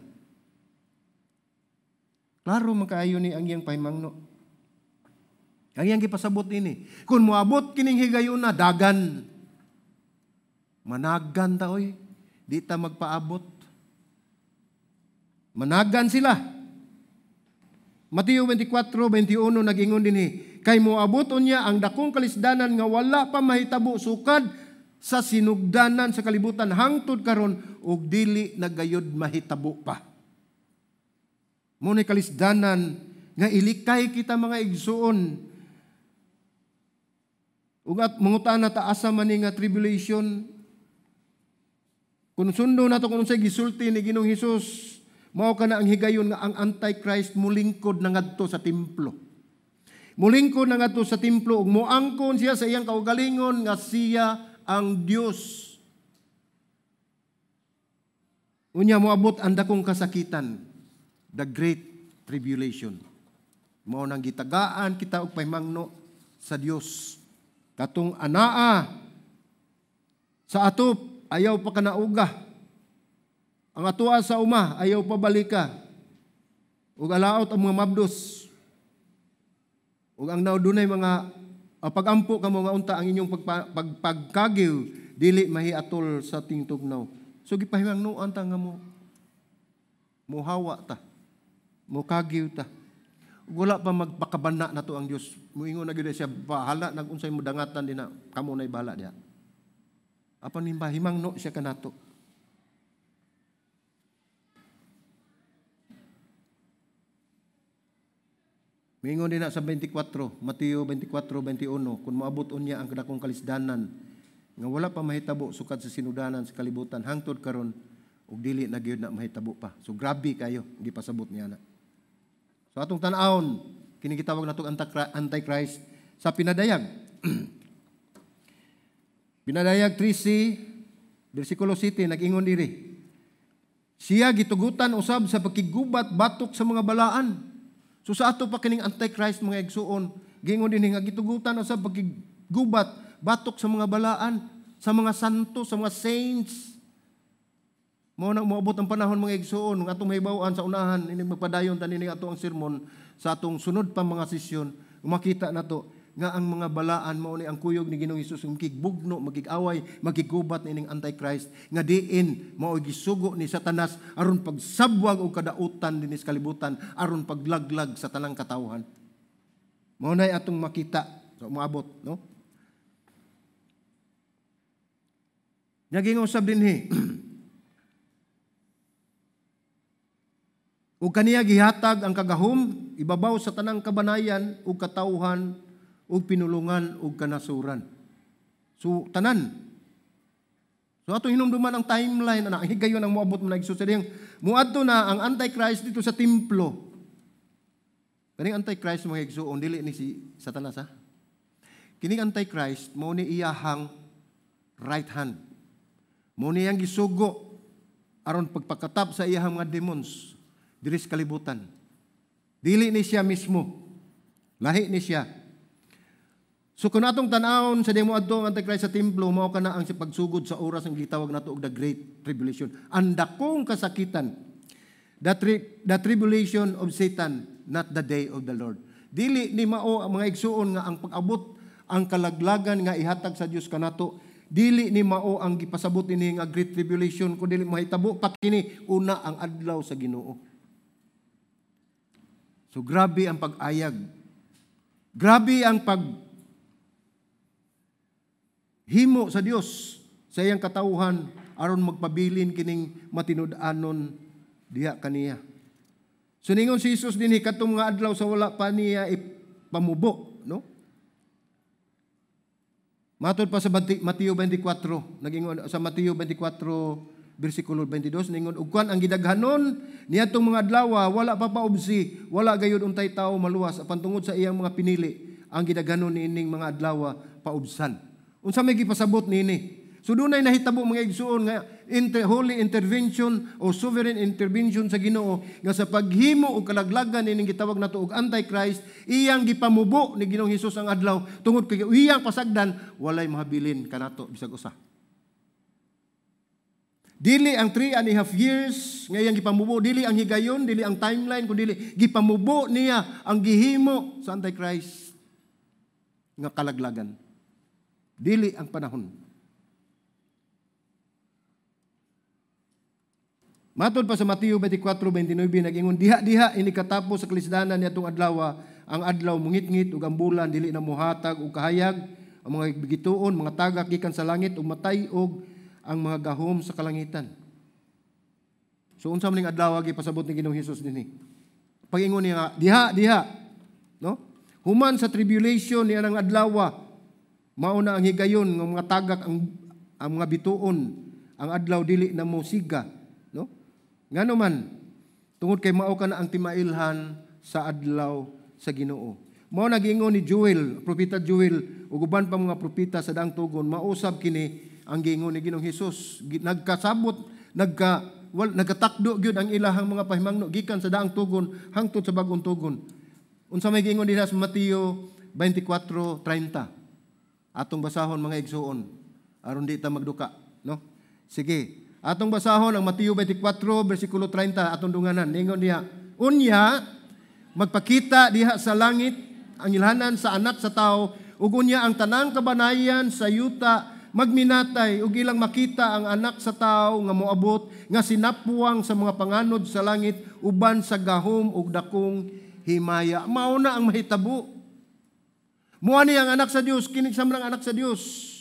[SPEAKER 1] Klaro man kaayo ni ang iyang pahimangno. Ang iyang gipasabot ini. Kung moabot kining higayuna, dagan. Managan ta oy. Di ta magpaabot. Managan sila. Mateo 24:21 nag-ingon dinhi, kay moabot unya ang dakong kalisdanan nga wala pa mahitabo sukad sa sinugdanan sa kalibutan hangtod karon ug dili nagayod mahitabo pa. Mo ni kalisdanan nga ilikay kita, mga igsuon. Ug at mangutana ta, asa man ni nga tribulation? Kung sundo nato kung unsay gisulti ni Ginoong Hesus, mao kana ang higayon nga ang Antichrist mulingkod na ngadto sa templo. Mulingkod na ngadto sa templo ug moangkon siya sa iyang kaugalingon nga siya ang Dios. Unya moabot ang dakong kasakitan, the Great Tribulation. Mao nang gitagaan kita og pahimangno sa Dios. Katong anaa sa atop ayaw pa kanauga. Ang atoa sa uma ayaw pa balika. Ug alaot ang mga mabdos. Ug ang naudunay mga pagampo kamo nga unta ang inyong pagkagiw dili mahiatol sa tingtugnaw. So gipahimangnoan ta nga mo muhawa ta, mukagiw ta. Wala pa magpakabana na to ang Dios. Muingon na gyud siya, bahala nag unsay mudangatan din na kamo nay bahala diha. Apan himangno siya kanato. Mingon din na sa 24, Mateo 24:21, kung moabot unya ang kadakong kalisdanan nga wala pa mahitabo sukad sa sinudanan sa kalibutan hangtod karon ug dili na gyud na mahitabo pa. So grabe kayo gipasabot niya na. So atong tan-awon kini gitawag natong Antichrist sa pinadayag. Pinadayag 3c versikulo 7 nag-ingon diri. Siya gitugutan usab sa pakigubat batok sa mga balaan. So sa ato pa kining Antichrist mga igsuon, giingon dinhi nga gitugutan usab pakigubat batok sa mga balaan, sa mga santo, sa mga saints. Mao nang moabot ang panahon mga igsuon, nga atong mahibaw-an sa unahan ining magpadayon ta nining ato ang sermon sa atong sunod pa mga sesyon, makita nato nga ang mga balaan mao ni ang kuyog ni Ginoong Hesus, makigbugno, makig-away, makigubat nining Antichrist nga diin mao gisugo ni Satanas aron pagsabwag og kadautan dinhi sa kalibutan, aron paglaglag sa tanang katawhan. Mao nay atong makita so moabot, no? Naging usab dinhi. Ug kaniya gihatag ang kagahom ibabaw sa tanang kabanayan ug katawhan ug pinulungan ug kanasuran. So tanan. So atong hinumduman ang timeline ana, ang higayon ang moabot mo na igsuon. Muadto na ang Antichrist dito sa templo. Kaning Antichrist mga igsuon dili ni si Satanas ha. Kining Antichrist mao ni iyahang right hand. Mao ni iyang gisugo aron pagpakatap sa iyahang mga demons diri sa kalibutan. Dili ni siya mismo. Lahi ni siya. So kung atong tan-awon sa demo adto ang Antichrist sa templo, mao kana ang pagsugod sa oras ang gitawag nato og the Great Tribulation. Ang dakong kasakitan. The tribulation of Satan, not the day of the Lord. Dili ni mao ang mga igsuon nga ang pag-abot ang kalaglagan nga ihatag sa Dios kanato. Dili ni mao ang gipasabot ini nga Great Tribulation kun dili mahitabo pa kini una ang adlaw sa Ginoo. So grabe ang pag-ayag. Grabe ang pag himo sa Dios sa iyang katawhan aron magpabilin kining matinud-anon diha kaniya. So ningon si Jesus dinhi kadtong mga adlaw sa wala pa niya ipamubo, no? Matod pa sa Mateo 24, nagingon sa Mateo 24 bersikulo 22 ningon ug kwan ang gidaghanon niadtong mga adlaw wala pa paubsi, wala gayud untay tawo maluwas apan tungod sa iyang mga pinili ang gidaghanon niining mga adlaw paubsan. Unsa may gipasabot niini? So dunay nahitabo mga igsuon nga holy intervention o sovereign intervention sa Ginoo nga sa paghimo og kalaglagan nining gitawag nato og Antichrist, iyang gipamubo ni Ginoong Hesus ang adlaw tungod kay iyang pasagdan walay mahabilin kanato bisag usa. Dili ang 3.5 years nga iyang gipamubo, dili ang higayon, dili ang timeline, kun dili gipamubo niya ang gihimo sa Antichrist nga kalaglagan. Dili ang panahon. Matod pa sa Mateo 24:29 nag-ingon diha-diha ini katapos sa kalisdanan niadtong adlaw, ang adlaw mungitngit ug ang bulan dili na mohatag og kahayag, ang mga gituon, mga tagak gikan sa langit ug matay-og ang mga gahom sa kalangitan. So unsa man ning adlaw gipasabot ni Ginoong Hesus dinhi? Pag-ingon niya nga diha-diha, no? Human sa tribulation niya ang adlaw, mao na ang higayon ng mga tagak ang mga bituon, ang adlaw dili na mosiga, no? Ngano man tungod kay mao kana ang timailhan sa adlaw sa Ginoo. Mao na giingon ni Joel, propeta Joel ug uban pa mga propeta sa daang tugon, mausab kini ang giingon ni Ginoong Hesus. Nagkasabot, nagkatakdo gyud ang ilahang mga pahimangno gikan sa daang tugon hangtod sa bag-ong tugon. Unsa may giingon dinha sa Mateo 24:30? Atong basahon mga igsuon aron di ta magduka, no? Sige. Atong basahon ang Mateo 24 bersikulo 30 atong dunganan. Ningon niya, unya magpakita diha sa langit ang ilhanan sa anak sa tao ug unya ang tanang kabanayan sa yuta magminatay ug ilang makita ang anak sa tao nga moabot nga sinapwang sa mga panganod sa langit uban sa gahom ug dakong himaya. Mao na ang mahitabo. Muani ang anak sa Dios, kini sa ang anak sa Dios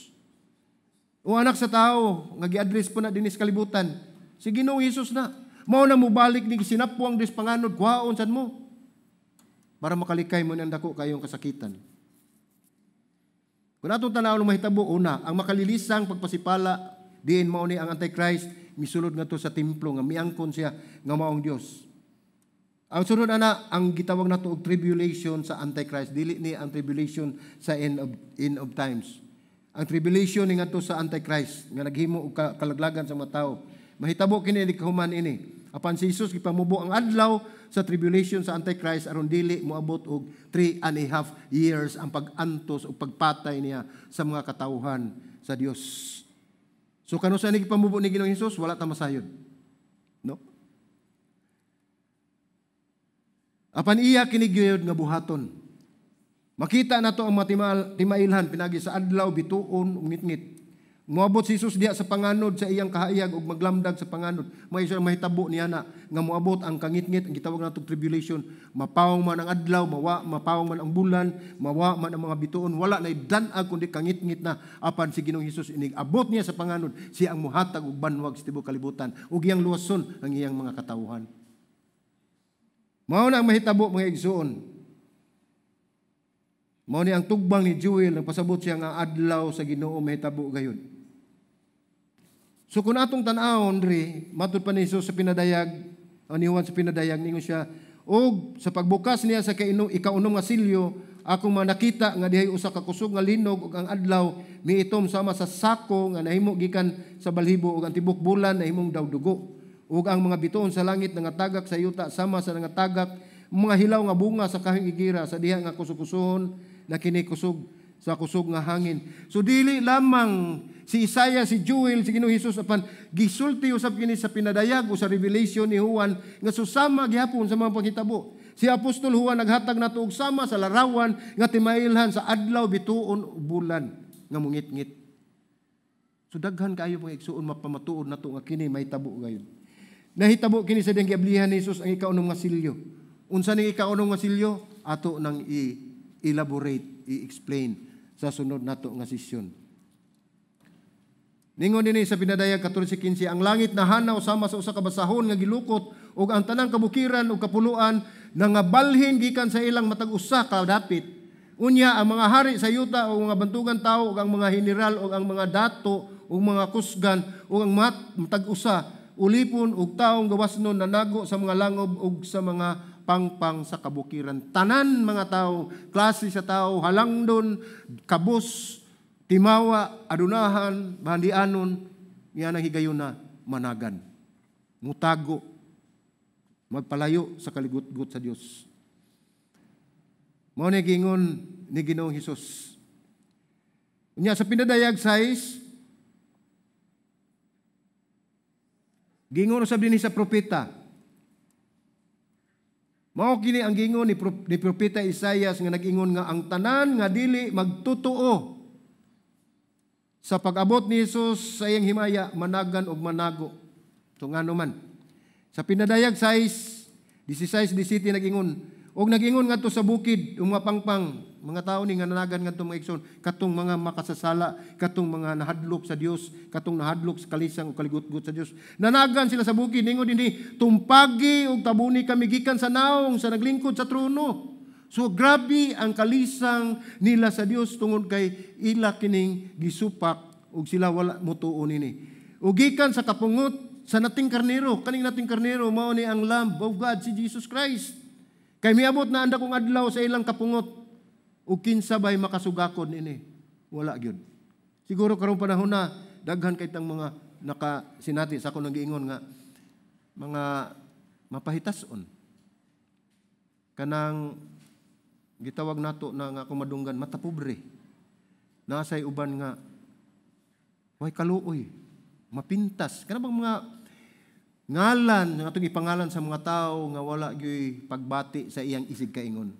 [SPEAKER 1] o anak sa tao nga gi-address po na dinhi sa kalibutan. Si Ginoong Hesus na. Mao na mobalik ni sinapwang dis panganod, kuhaon sad mo para makalikay mo ng dako kayong kasakitan. Kung atong tan-awon mahitabo, una, ang makalilisang pagpasipala diin mao ni ang Antichrist misulod ngadto sa templo nga miangkon siya nga maong Dios. Ang sunod ana, ang gitawag nato og tribulation sa Antichrist, dili ni ang tribulation sa end of times. Ang tribulation ni ngadto sa Antichrist nga naghimo og kalaglagan sa mga tao. Mahitabo kini ni kahuman ini. Apan si Jesus gipamubo ang adlaw sa tribulation sa Antichrist aron dili moabot og 3.5 years ang pag-antos o pagpatay niya sa mga katawhan sa Dios. So kanus-a ni gipamubo ni Ginoong Hesus, wala ta masayod. No? Apan iya kini gyud nga buhaton. Makita nato ang timailhan pinagi sa adlaw, bituon ug ngitngit. Moabot si Jesus diha sa panganod sa iyang kahayag ug maglamdag sa panganod. May isa mahitabo niya na nga moabot ang kangitngit, ang gitawag nato tribulation. Mapawong man ang adlaw, mawa, mapawong man ang bulan, mawa man ang mga bituon, wala na dan-ag kundi kangitngit na. Apan si Ginoong Hesus, inig abot niya sa panganod, siya ang muhatag og banwag sa tibuok kalibutan ug iyang luwason ang iyang mga katawhan. Mao na ang mahitabo, mga igsuon. Mao ni ang tugbang ni Joel, nagpasabot siya nga adlaw sa Ginoo mahitabo gayud. So kung atong tan-awon diri, matud pa ni Jesus sa pinadayag, o ni Juan sa pinadayag, ningon siya, "Og sa pagbukas niya sa ikaunom nga silyo, akong manakita nga dihay usa ka kusog nga linog, ug ang adlaw miitom sama sa sako nga nahimo gikan sa balhibo, ug ang tibok bulan nahimong daw dugo, ug ang mga bituon sa langit nangatagak sa yuta sama sa nangatagak mga hilaw nga bunga sa kahoy igira sa diha nga kusukusuhon na kini kusog sa kusog nga hangin." So dili lamang si Isaiah, si Joel, si Ginoong Hesus, apan gisulti usab kini sa pinadayag o sa revelation ni Juan nga susama gihapon sa mga panghitabo. Si Apostol Juan naghatag nato og sama sa larawan nga timailhan sa adlaw, bituon ug bulan nga mungitngit. So daghan kaayo, mga igsuon, mapamatuod nato nga kini mahitabo gayud. Nahitabo kini sa diyang giablihan ni Jesus ang ikaunom nga silyo. Unsa ning ikaunom nga silyo? Ato nang i-elaborate, i-explain sa sunod nato nga sesyon. Ningon dinhi sa pinadayag 14:15, "Ang langit nahanaw sama sa usa ka basahon nga gilukot, ug ang tanang kabukiran ug kapuluan nangabalhin gikan sa ilang matag usa ka dapit. Unya ang mga hari sa yuta ug mga bantugan tawo ug ang mga general ug ang mga dato ug mga kusgan ug ang matag usa, ulipon ug taong gawasnon, nanago sa mga langob ug sa mga pangpang sa kabukiran." Tanan mga tao, klase sa tao, halangdon, kabus, timawa, adunahan, bahandianon, yan ang higayon na managan. Mutago, magpalayo sa kaligutgot sa Dios. Mao ni gingon ni Ginoong Hesus. Unya sa pinadayag 6, gingon usab dinhi sa propeta. Mao kini ang gingon ni propeta Isaias nga nag-ingon nga ang tanan nga dili magtotoo sa pag-abot ni Jesus sa iyang himaya managan og manago. So ngano man? Sa pinadayag 6, 16, 17 nag-ingon, "Og nag-ingon ngadto sa bukid ug mga pangpang," mga tao ni nga nanagan ngadto, mga igsoon, katong mga makasasala, katong mga nahadlok sa Dios, katong nahadlok sa kalisang ug kaligutgot sa Dios. Nanagan sila sa bukid, ningon dinhi, "Tumpagi ug tabuni kami gikan sa naong sa naglingkod sa trono." So grabe ang kalisang nila sa Dios tungod kay ila kining gisupak ug sila wala motuo nini. "Ug gikan sa kapungot sa nating karnero," kaning nating karnero mao ni ang Lamb of God, si Jesus Christ. "Kay miabot na ang dakong adlaw sa ilang kapungot, ug kinsa bay makasugakod nini?" Wala gyud. Siguro karong panahon na daghan kay tang mga nakasinati sa ako nang giingon nga mga mapahitason. Kanang gitawag nato na nga akong madunggan, matapobre. Nasay uban nga way kaluoy, mapintas. Kana bang mga ngalan nga atong ipangalan sa mga tao nga wala gyoy pagbati sa iyang isig kaingon.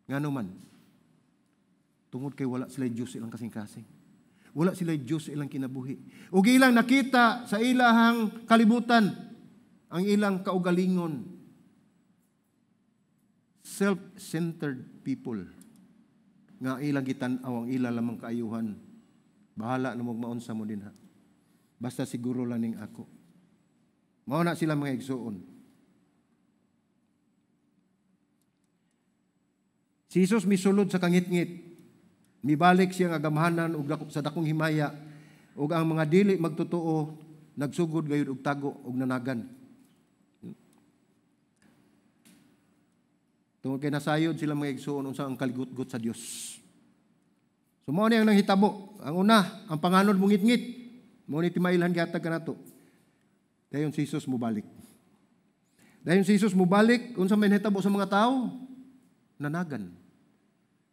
[SPEAKER 1] Ngano man? Tungod kay wala sila Dios ilang kasing-kasing. Wala sila Dios ilang kinabuhi. Ug ilang nakita sa ilahang kalibutan ang ilang kaugalingon. Self-centered people nga ilang gitan-aw ang ila lamang kaayuhan. Bahala na magmaunsa mo din ha. Basta siguro lang ning ako. Mao na sila mga igsuon. Si Jesus misulod sa kangitngit. Mibalik siya nga gamhanan og sa dakong himaya ug ang mga dili magtotoo nagsugod gayud og tago og nanagan. Tungod kay nasayod sila mga igsuon unsa ang kaligutgot sa Dios. So mao ni ang nanghitabo. Ang una, ang panganod mungitngit. Mao ni timailhan gihatag kanato. Dayon si Jesus mobalik. Dayon si Jesus mobalik, unsa may nahitabo sa mga tawo? Nanagan.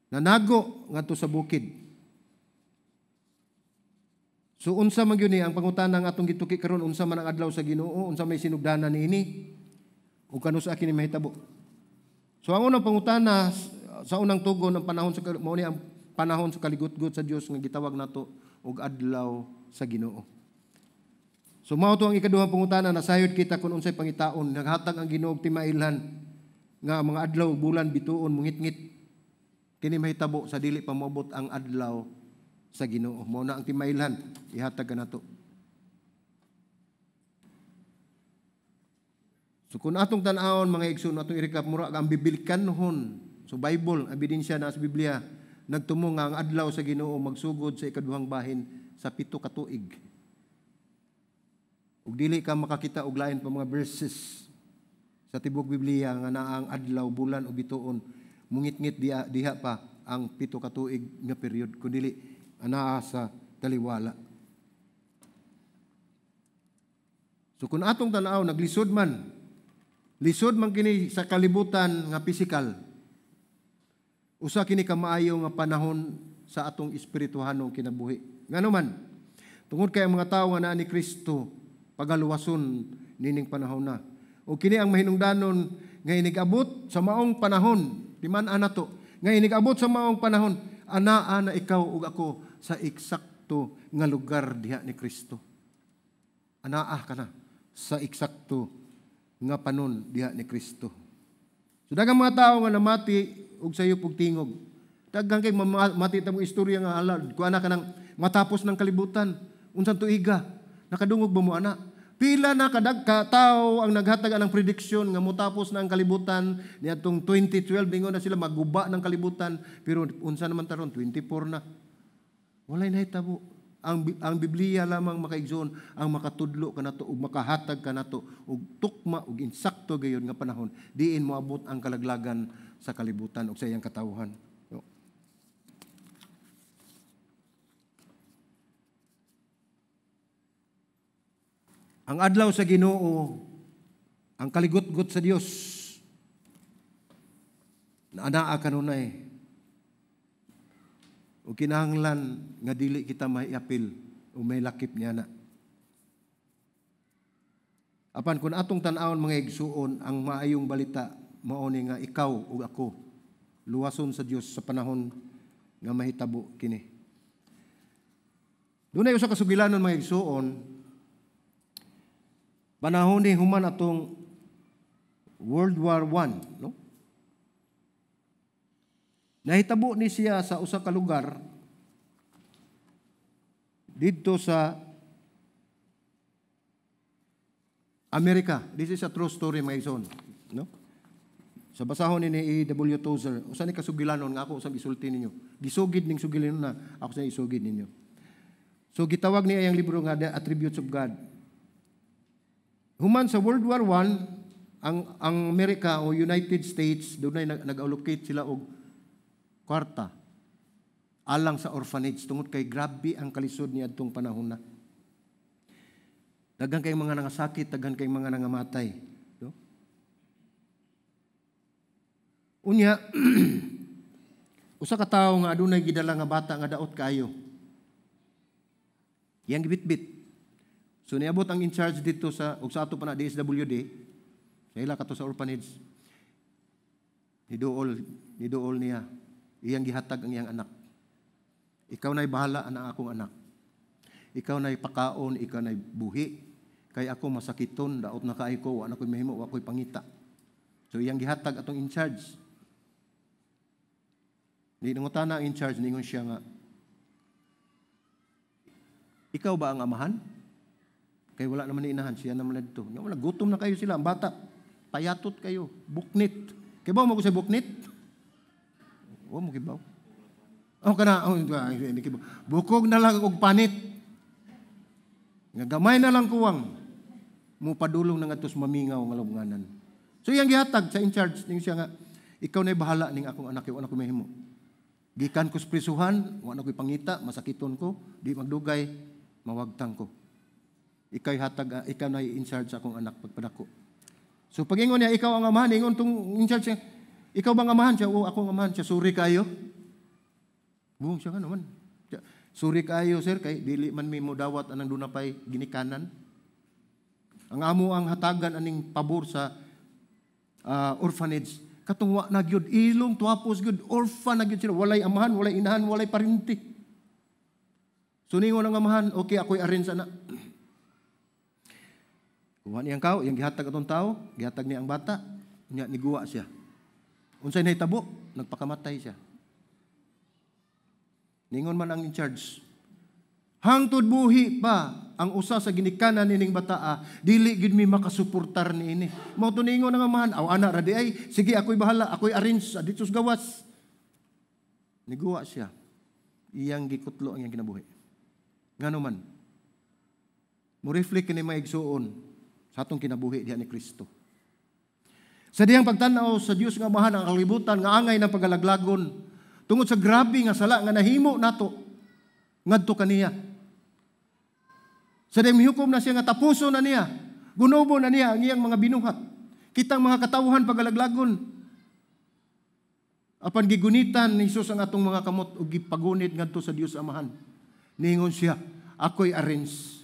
[SPEAKER 1] Nanago ngadto sa bukid. So unsa man gyud ni ang pangutana nga atong gituki karon, unsa man ang adlaw sa Ginoo, unsa may sinugdanan niini ug kanus-a kini mahitabo? So ang unang pangutana sa unang tugon ang panahon sa mao ni ang panahon sa kaligutgot sa Dios nga gitawag nato og adlaw sa Ginoo. So mao to ang ikaduhang pangutana, nasayod kita kun unsay pangitaon naghatag ang Ginoo og timailhan nga mga adlaw ug bulan bituon mungitngit. Kini mahitabo sa dili pa moabot ang adlaw sa Ginoo. Mao na ang timailhan ihatag kanato. So kung atong tan-awon mga igsoon, atong i-recap mura ang biblikanhon. So Bible, ebidensya na sa Biblia nagtumo nga ang adlaw sa Ginoo magsugod sa ikaduhang bahin sa 7 ka tuig. Ug dili ka makakita og lain pa mga verses sa tibok Biblia nga naa ang adlaw, bulan o bituon mungitngit diha pa ang 7 ka tuig nga period kun dili anaa sa taliwala. So kung atong tan-aw naglisod man, lisod man kini sa kalibutan nga pisikal. Usa kini kamaayo nga panahon sa atong espirituhanong kinabuhi. Ngano man, tungod kay ang mga tawo nga naa ni Kristo pagaluwason nining panahon na. O kini ang mahinungdanon nga inigabot sa maong panahon, timan-an nato, nga inigabot sa maong panahon, anaa na ikaw ug ako sa eksakto nga lugar diha ni Kristo. Anaa ka na sa eksakto nga panon diha ni Kristo. So daghang mga tawo nga namati og sayop og tingog. Daghang kay mamati ta mong istorya nga halad, kuan na ka nang matapos ng kalibutan, unsang tuiga, nakadungog ba mo ana? Pila na kadag ka tawo ang naghatag anang prediction nga motapos na ang kalibutan niadtong 2012, ingon na sila maguba ng kalibutan, pero unsa naman taron 24 na. Walay nahitabo. Ang Biblia lamang makaigsoon ang makatudlo kanato ug makahatag kanato og tukma ug insakto gayon nga panahon diin moabot ang kalaglagan sa kalibutan ug sa iyang katawhan. Ang adlaw sa Ginoo, ang kaligutgot sa Dios, na anaa kanunay. O kinahanglan nga dili kita maiapil o may lakip niya na. Apan kung atong tan-awon mga igsuon, ang maayong balita mao ni nga ikaw ug ako luwason sa Dios sa panahon nga mahitabo kini. Dunay usa ka sugilanon mga igsuon, panahon ni human atong World War I, no? Nahitabo ni siya sa usa ka lugar didto sa Amerika. This is a true story, mga igsoon, no? Sa basahon ni E.W. Tozer, usa ni kasugilanon nga ako usang gisulti ninyo. Gisugid ning sugilanon na ako sa isugid ninyo. So gitawag niya ang libro nga The Attributes of God. Human sa World War I, ang Amerika o United States dunay nag-allocate sila og kwarta alang sa orphanage tungod kay grabe ang kalisod niadtong panahon na. Daghan kay mga nangasakit, daghan kay mga nangamatay, no? Unya usa ka tawo nga adunay gidala nga bata nga daot kaayo. Iyang gibitbit. So niabot ang in charge dito sa og sa ato pa na DSWD, sa ila kato sa orphanage. Niduol niya. Iyang gihatag ang iyang anak. Ikaw na'y bahala ana akong anak. Ikaw na'y pakaon, ikaw na'y buhi. Kay ako masakiton, daot na kaayo ko, wa na ko'y mahimo, wa ko'y pangita. So iyang gihatag atong in charge. Di nangutana ang in charge, ningon siya nga, "Ikaw ba ang amahan?" Kay wala naman ni inahan, siya naman dito. Nga wala, gutom na kayo sila, ang bata. Payatot kayo, buknit. Kibaw mo ko sa buknit? Wa mo kibaw? Oh, kana, oh, hindi kibaw. Bukog na lang og panit. Nga gamay na lang kuwang. Mo padulong na ngadto sa mamingaw nga lubnganan. So iyang gihatag sa in charge, ning siya nga, "Ikaw na bahala ning akong anak, wa na ko mahimo. Gikan ko sa prisuhan, wa na ko'y pangita, masakiton ko, di magdugay, mawagtang ko. Ikaw hatag, ikaw na in charge sa akong anak pagpadako." So pag-ingon niya, "Ikaw ang amahan," ingon tong in charge niya, "Ikaw bang amahan?" Siya, "Oo, ako ang amahan." Siya, "Sorry kayo." Buong siya nga naman. Siya, "Sorry kayo, sir, kay dili man mi mo dawat anang duna pay ginikanan. Ang amo ang hatagan aning pabor sa orphanage. Katong wa na gyud ilong tuwapos gyud, orphan na gyud sila, walay amahan, walay inahan, walay parinti." So ningon ang amahan, "Okay, ako'y arrange ana." Kuha niyang kao, iyang gihatag atong tao, gihatag niya ang bata, niya niguwa siya. Unsay nahitabo? Nagpakamatay siya. Ningon man ang in charge, "Hangtod buhi pa ang usa sa ginikanan nining bataa, dili gid mi makasuportar niini." Mao to ningon ang amahan, "Aw ana ra di ay, sige, ako'y bahala, ako'y arrange sa dito sa gawas." Niguwa siya. Iyang gikutlo ang iyang kinabuhi. Ngano man? Mo reflect kini, mga igsuon, sa atong kinabuhi diha ni Kristo. Sa diyang pagtan-aw sa Dios nga Amahan ang kalibutan nga angay ng pagalaglagon tungod sa grabe nga sala nga nahimo nato ngadto kaniya. Sa diyang mihukom na siya nga tapuso na niya, gunobo na niya ang iyang mga binuhat. Kitang mga katawhan pagalaglagon. Apan gigunitan ni Jesus ang atong mga kamot ug gipagunit ngadto sa Dios Amahan. Ningon siya, "Ako'y arrange."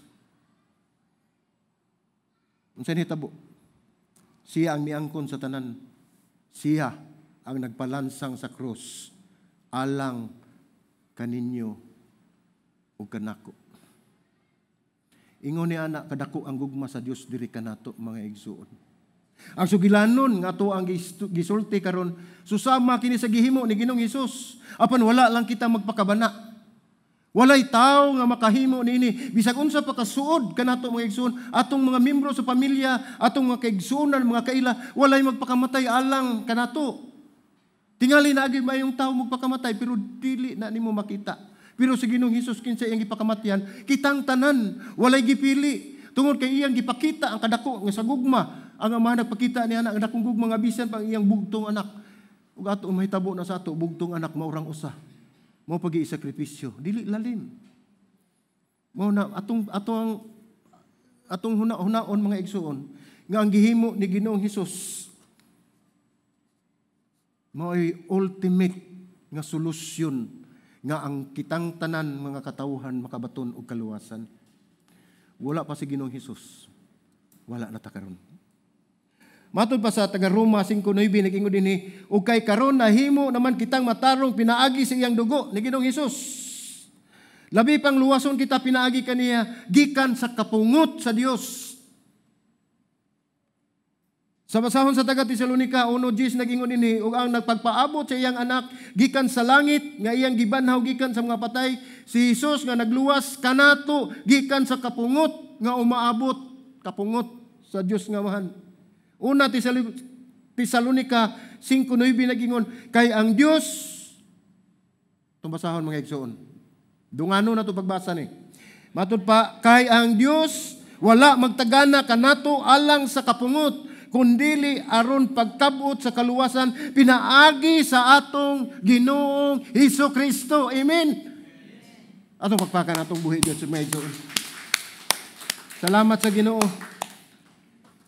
[SPEAKER 1] Unsa nitabo? Siya ang miangkon sa tanan. Siya ang nagpalansang sa krus alang kaninyo ug kanako. Ingon ni ana kadako ang gugma sa Dios diri kanato, mga igsuon. Ang sugilanon nga ato ang gisulti karon susama kini sa gihimo ni Ginoong Hesus. Apan wala lang kita magpakabana. Walay tao nga makahimo niini bisag unsa pa kasuod kanato, mga igsuon, atong mga membro sa pamilya, atong mga kaigsuonan, mga kaila, walay magpakamatay alang kanato. Tingali na agi mayong tao magpakamatay pero dili na nimo makita. Pero sa Ginoong Hesus, kinsa iyang gipakamatyan, kitang tanan, walay gipili. Tungod kay iyang gipakita ang kadako nga sa gugma, ang Ama nagpakita niya ang dakong gugma nga bisan pang iyang bugtong anak. Ug ato mahitabo na sa ato bugtong anak maurang usa. Mao pagi sakripisyo, dili lalim. Mao na atong atong atong huna-hunaon, mga igsuon, nga ang gihimo ni Ginoong Hesus mao'y ultimate nga solusyon nga ang kitang tanan mga katawhan makabaton og kaluwasan. Wala pa si Ginoong Hesus. Wala na ta karon. Matod pa sa taga Roma 5:9, nag-ingon dinhi, "Ug kay karon nahimo naman kitang matarong pinaagi sa iyang dugo ni Ginoong Hesus, labi pang luwason kita pinaagi kaniya gikan sa kapungot sa Dios." Sa basahon sa taga Tesalonika 1:10, nag-ingon dinhi, "Ug ang nagpagpaabot sa iyang anak gikan sa langit nga iyang gibanhaw gikan sa mga patay, si Hesus nga nagluwas kanato gikan sa kapungot nga umaabot," kapungot sa Dios nga Amahan. Una Tesalonika 5:9, nag-ingon, "Kay ang Dios," itong basahon, mga igsoon. Dungano na to pagbasa ni. Matod pa, "Kay ang Dios wala magtagana kanato alang sa kapungot, kundili aron pagkabot sa kaluwasan pinaagi sa atong Ginoong Hesus Kristo." Amen. Atong pagpakan atong buhi Dios, mga igsoon. Salamat sa Ginoo.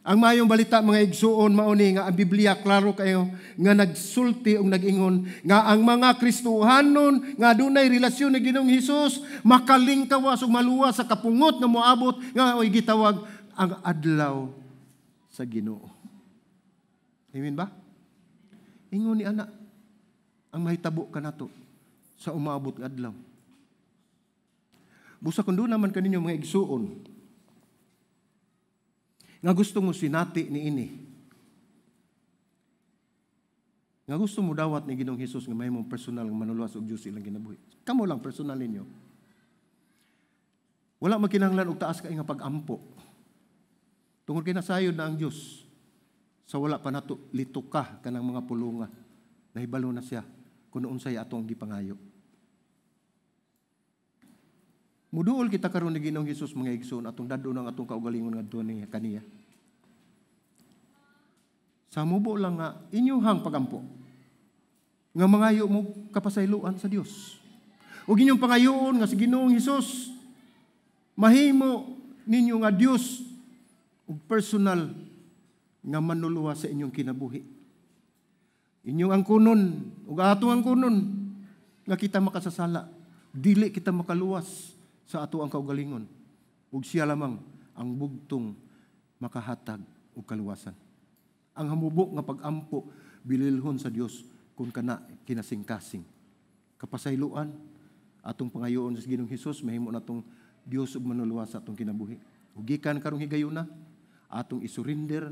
[SPEAKER 1] Ang mayong balita, mga igsuon, mao ni nga ang Biblia klaro kayo nga nagsulti og nag-ingon nga ang mga Kristohanon nga dunay relasyon ni Ginoong Hesus makalingkawas ug maluwas sa kapungot nga moabot nga oy gitawag ang adlaw sa Ginoo. Amen ba? Ingon ni ana ang mahitabo kanato sa umaabot nga adlaw. Busa kung doon naman kaninyo, mga igsuon, nga gusto mo sinati ni ini. Nga gusto mo dawat ni Ginoong Hesus nga mahimong personal nga manuluwas og Dios ilang kinabuhi. Kamo lang personal ninyo. Wala magkinahanglan og taas kay nga pag-ampo. Tungod kay nasayod na ang Dios sa wala pa nato lituka kanang mga pulunga. Nahibalo na siya kung unsay atong gipangayo. Muduol kita karon ni Ginoong Hesus mga igsoon atong dadon ang atong kaugalingon ngadto niya kaniya. Sa mubo lang nga inyuhang pagampo nga mangayo mo kapasayloan sa Dios. Ug inyong pangayoon nga si Ginoong Hesus mahimo ninyo nga Dios ug personal nga manuluwas sa inyong kinabuhi. Inyong angkunon ug atong angkunon nga kita makasasala, dili kita makaluwas sa ato ang kaugalingon. Ug siya lamang ang bugtong makahatag og kaluwasan. Ang hamubo nga pag-ampo bililhon sa Dios kung kana kinasingkasing. Kapasayloan atong pangayoon sa Ginoong Hesus mahimo natong Dios ug manuluwas sa atong kinabuhi. Ug gikan karong higayuna atong isurrender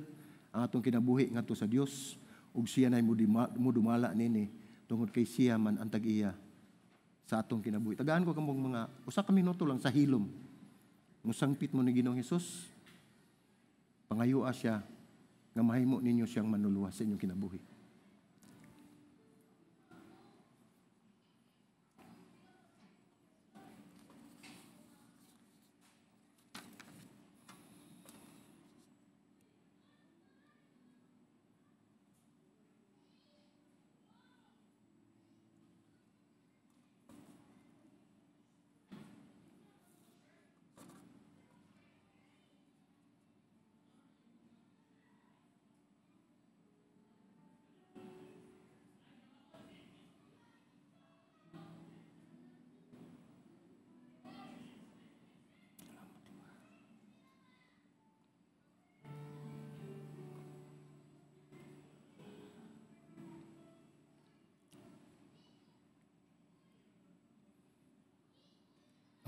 [SPEAKER 1] ang atong kinabuhi ngadto sa Dios ug siya nay mudumala nini tungod kay siya man ang tag-iya sa atong kinabuhi. Tagaan ko kamong mga usa ka minuto lang sa hilom. Musangpit mo ni Ginoong Hesus, pangayoa siya nga mahimo ninyo siyang manuluwas sa inyong kinabuhi.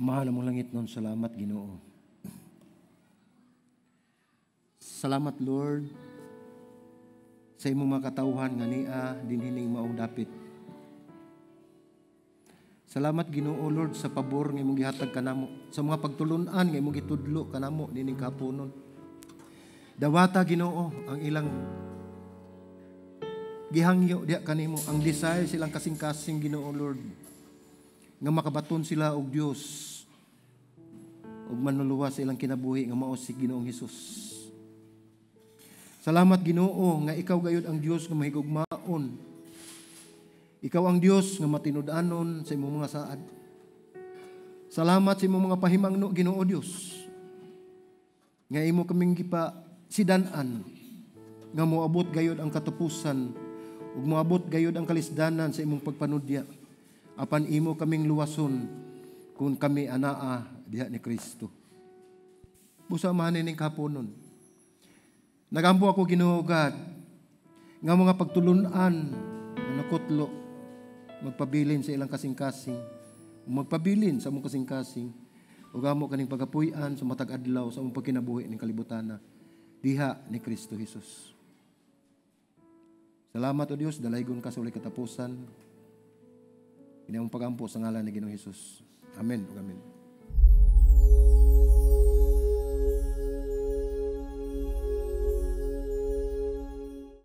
[SPEAKER 1] Amahan among langit nun, salamat Ginoo. Salamat Lord sa imong mga katawhan nga nia dinhining maong dapit. Salamat Ginoo Lord sa pabor nga imong gihatag kanamo, sa mga pagtulun-an nga imong gitudlo kanamo nining kahaponon. Dawata Ginoo ang ilang gihangyo diha kanimo, ang desire silang kasing-kasing Ginoo Lord nga makabaton sila og Dios ug manluluwas sa ilang kinabuhi nga mao si Ginoong Hesus. Salamat Ginoo nga ikaw gayud ang Dios nga mahigugmaon. Ikaw ang Dios nga matinud-anon sa imong mga saad. Salamat sa imong mga pahimangno Ginoo Dios nga imo kaming gipasidan-an nga moabot gayud ang katapusan ug moabot gayud ang kalisdanan sa imong pagpanudya. Apan imo kaming luwason kung kami anaa diha ni Kristo. Busa mahanin ning kaponon. Nagampo ako Ginoo God nga mga pagtulun-an nga nakutlo magpabilin sa ilang kasing-kasing, magpabilin sa among kasing-kasing ug amo kaning pagapuy-an sa matag adlaw sa among pagkinabuhi ning kalibutana diha ni Kristo Hesus. Salamat o Dios, dalaygon ka sa walay katapusan. Ini ang pagampo sa ngalan ni Ginoong Hesus. Amen ug amen.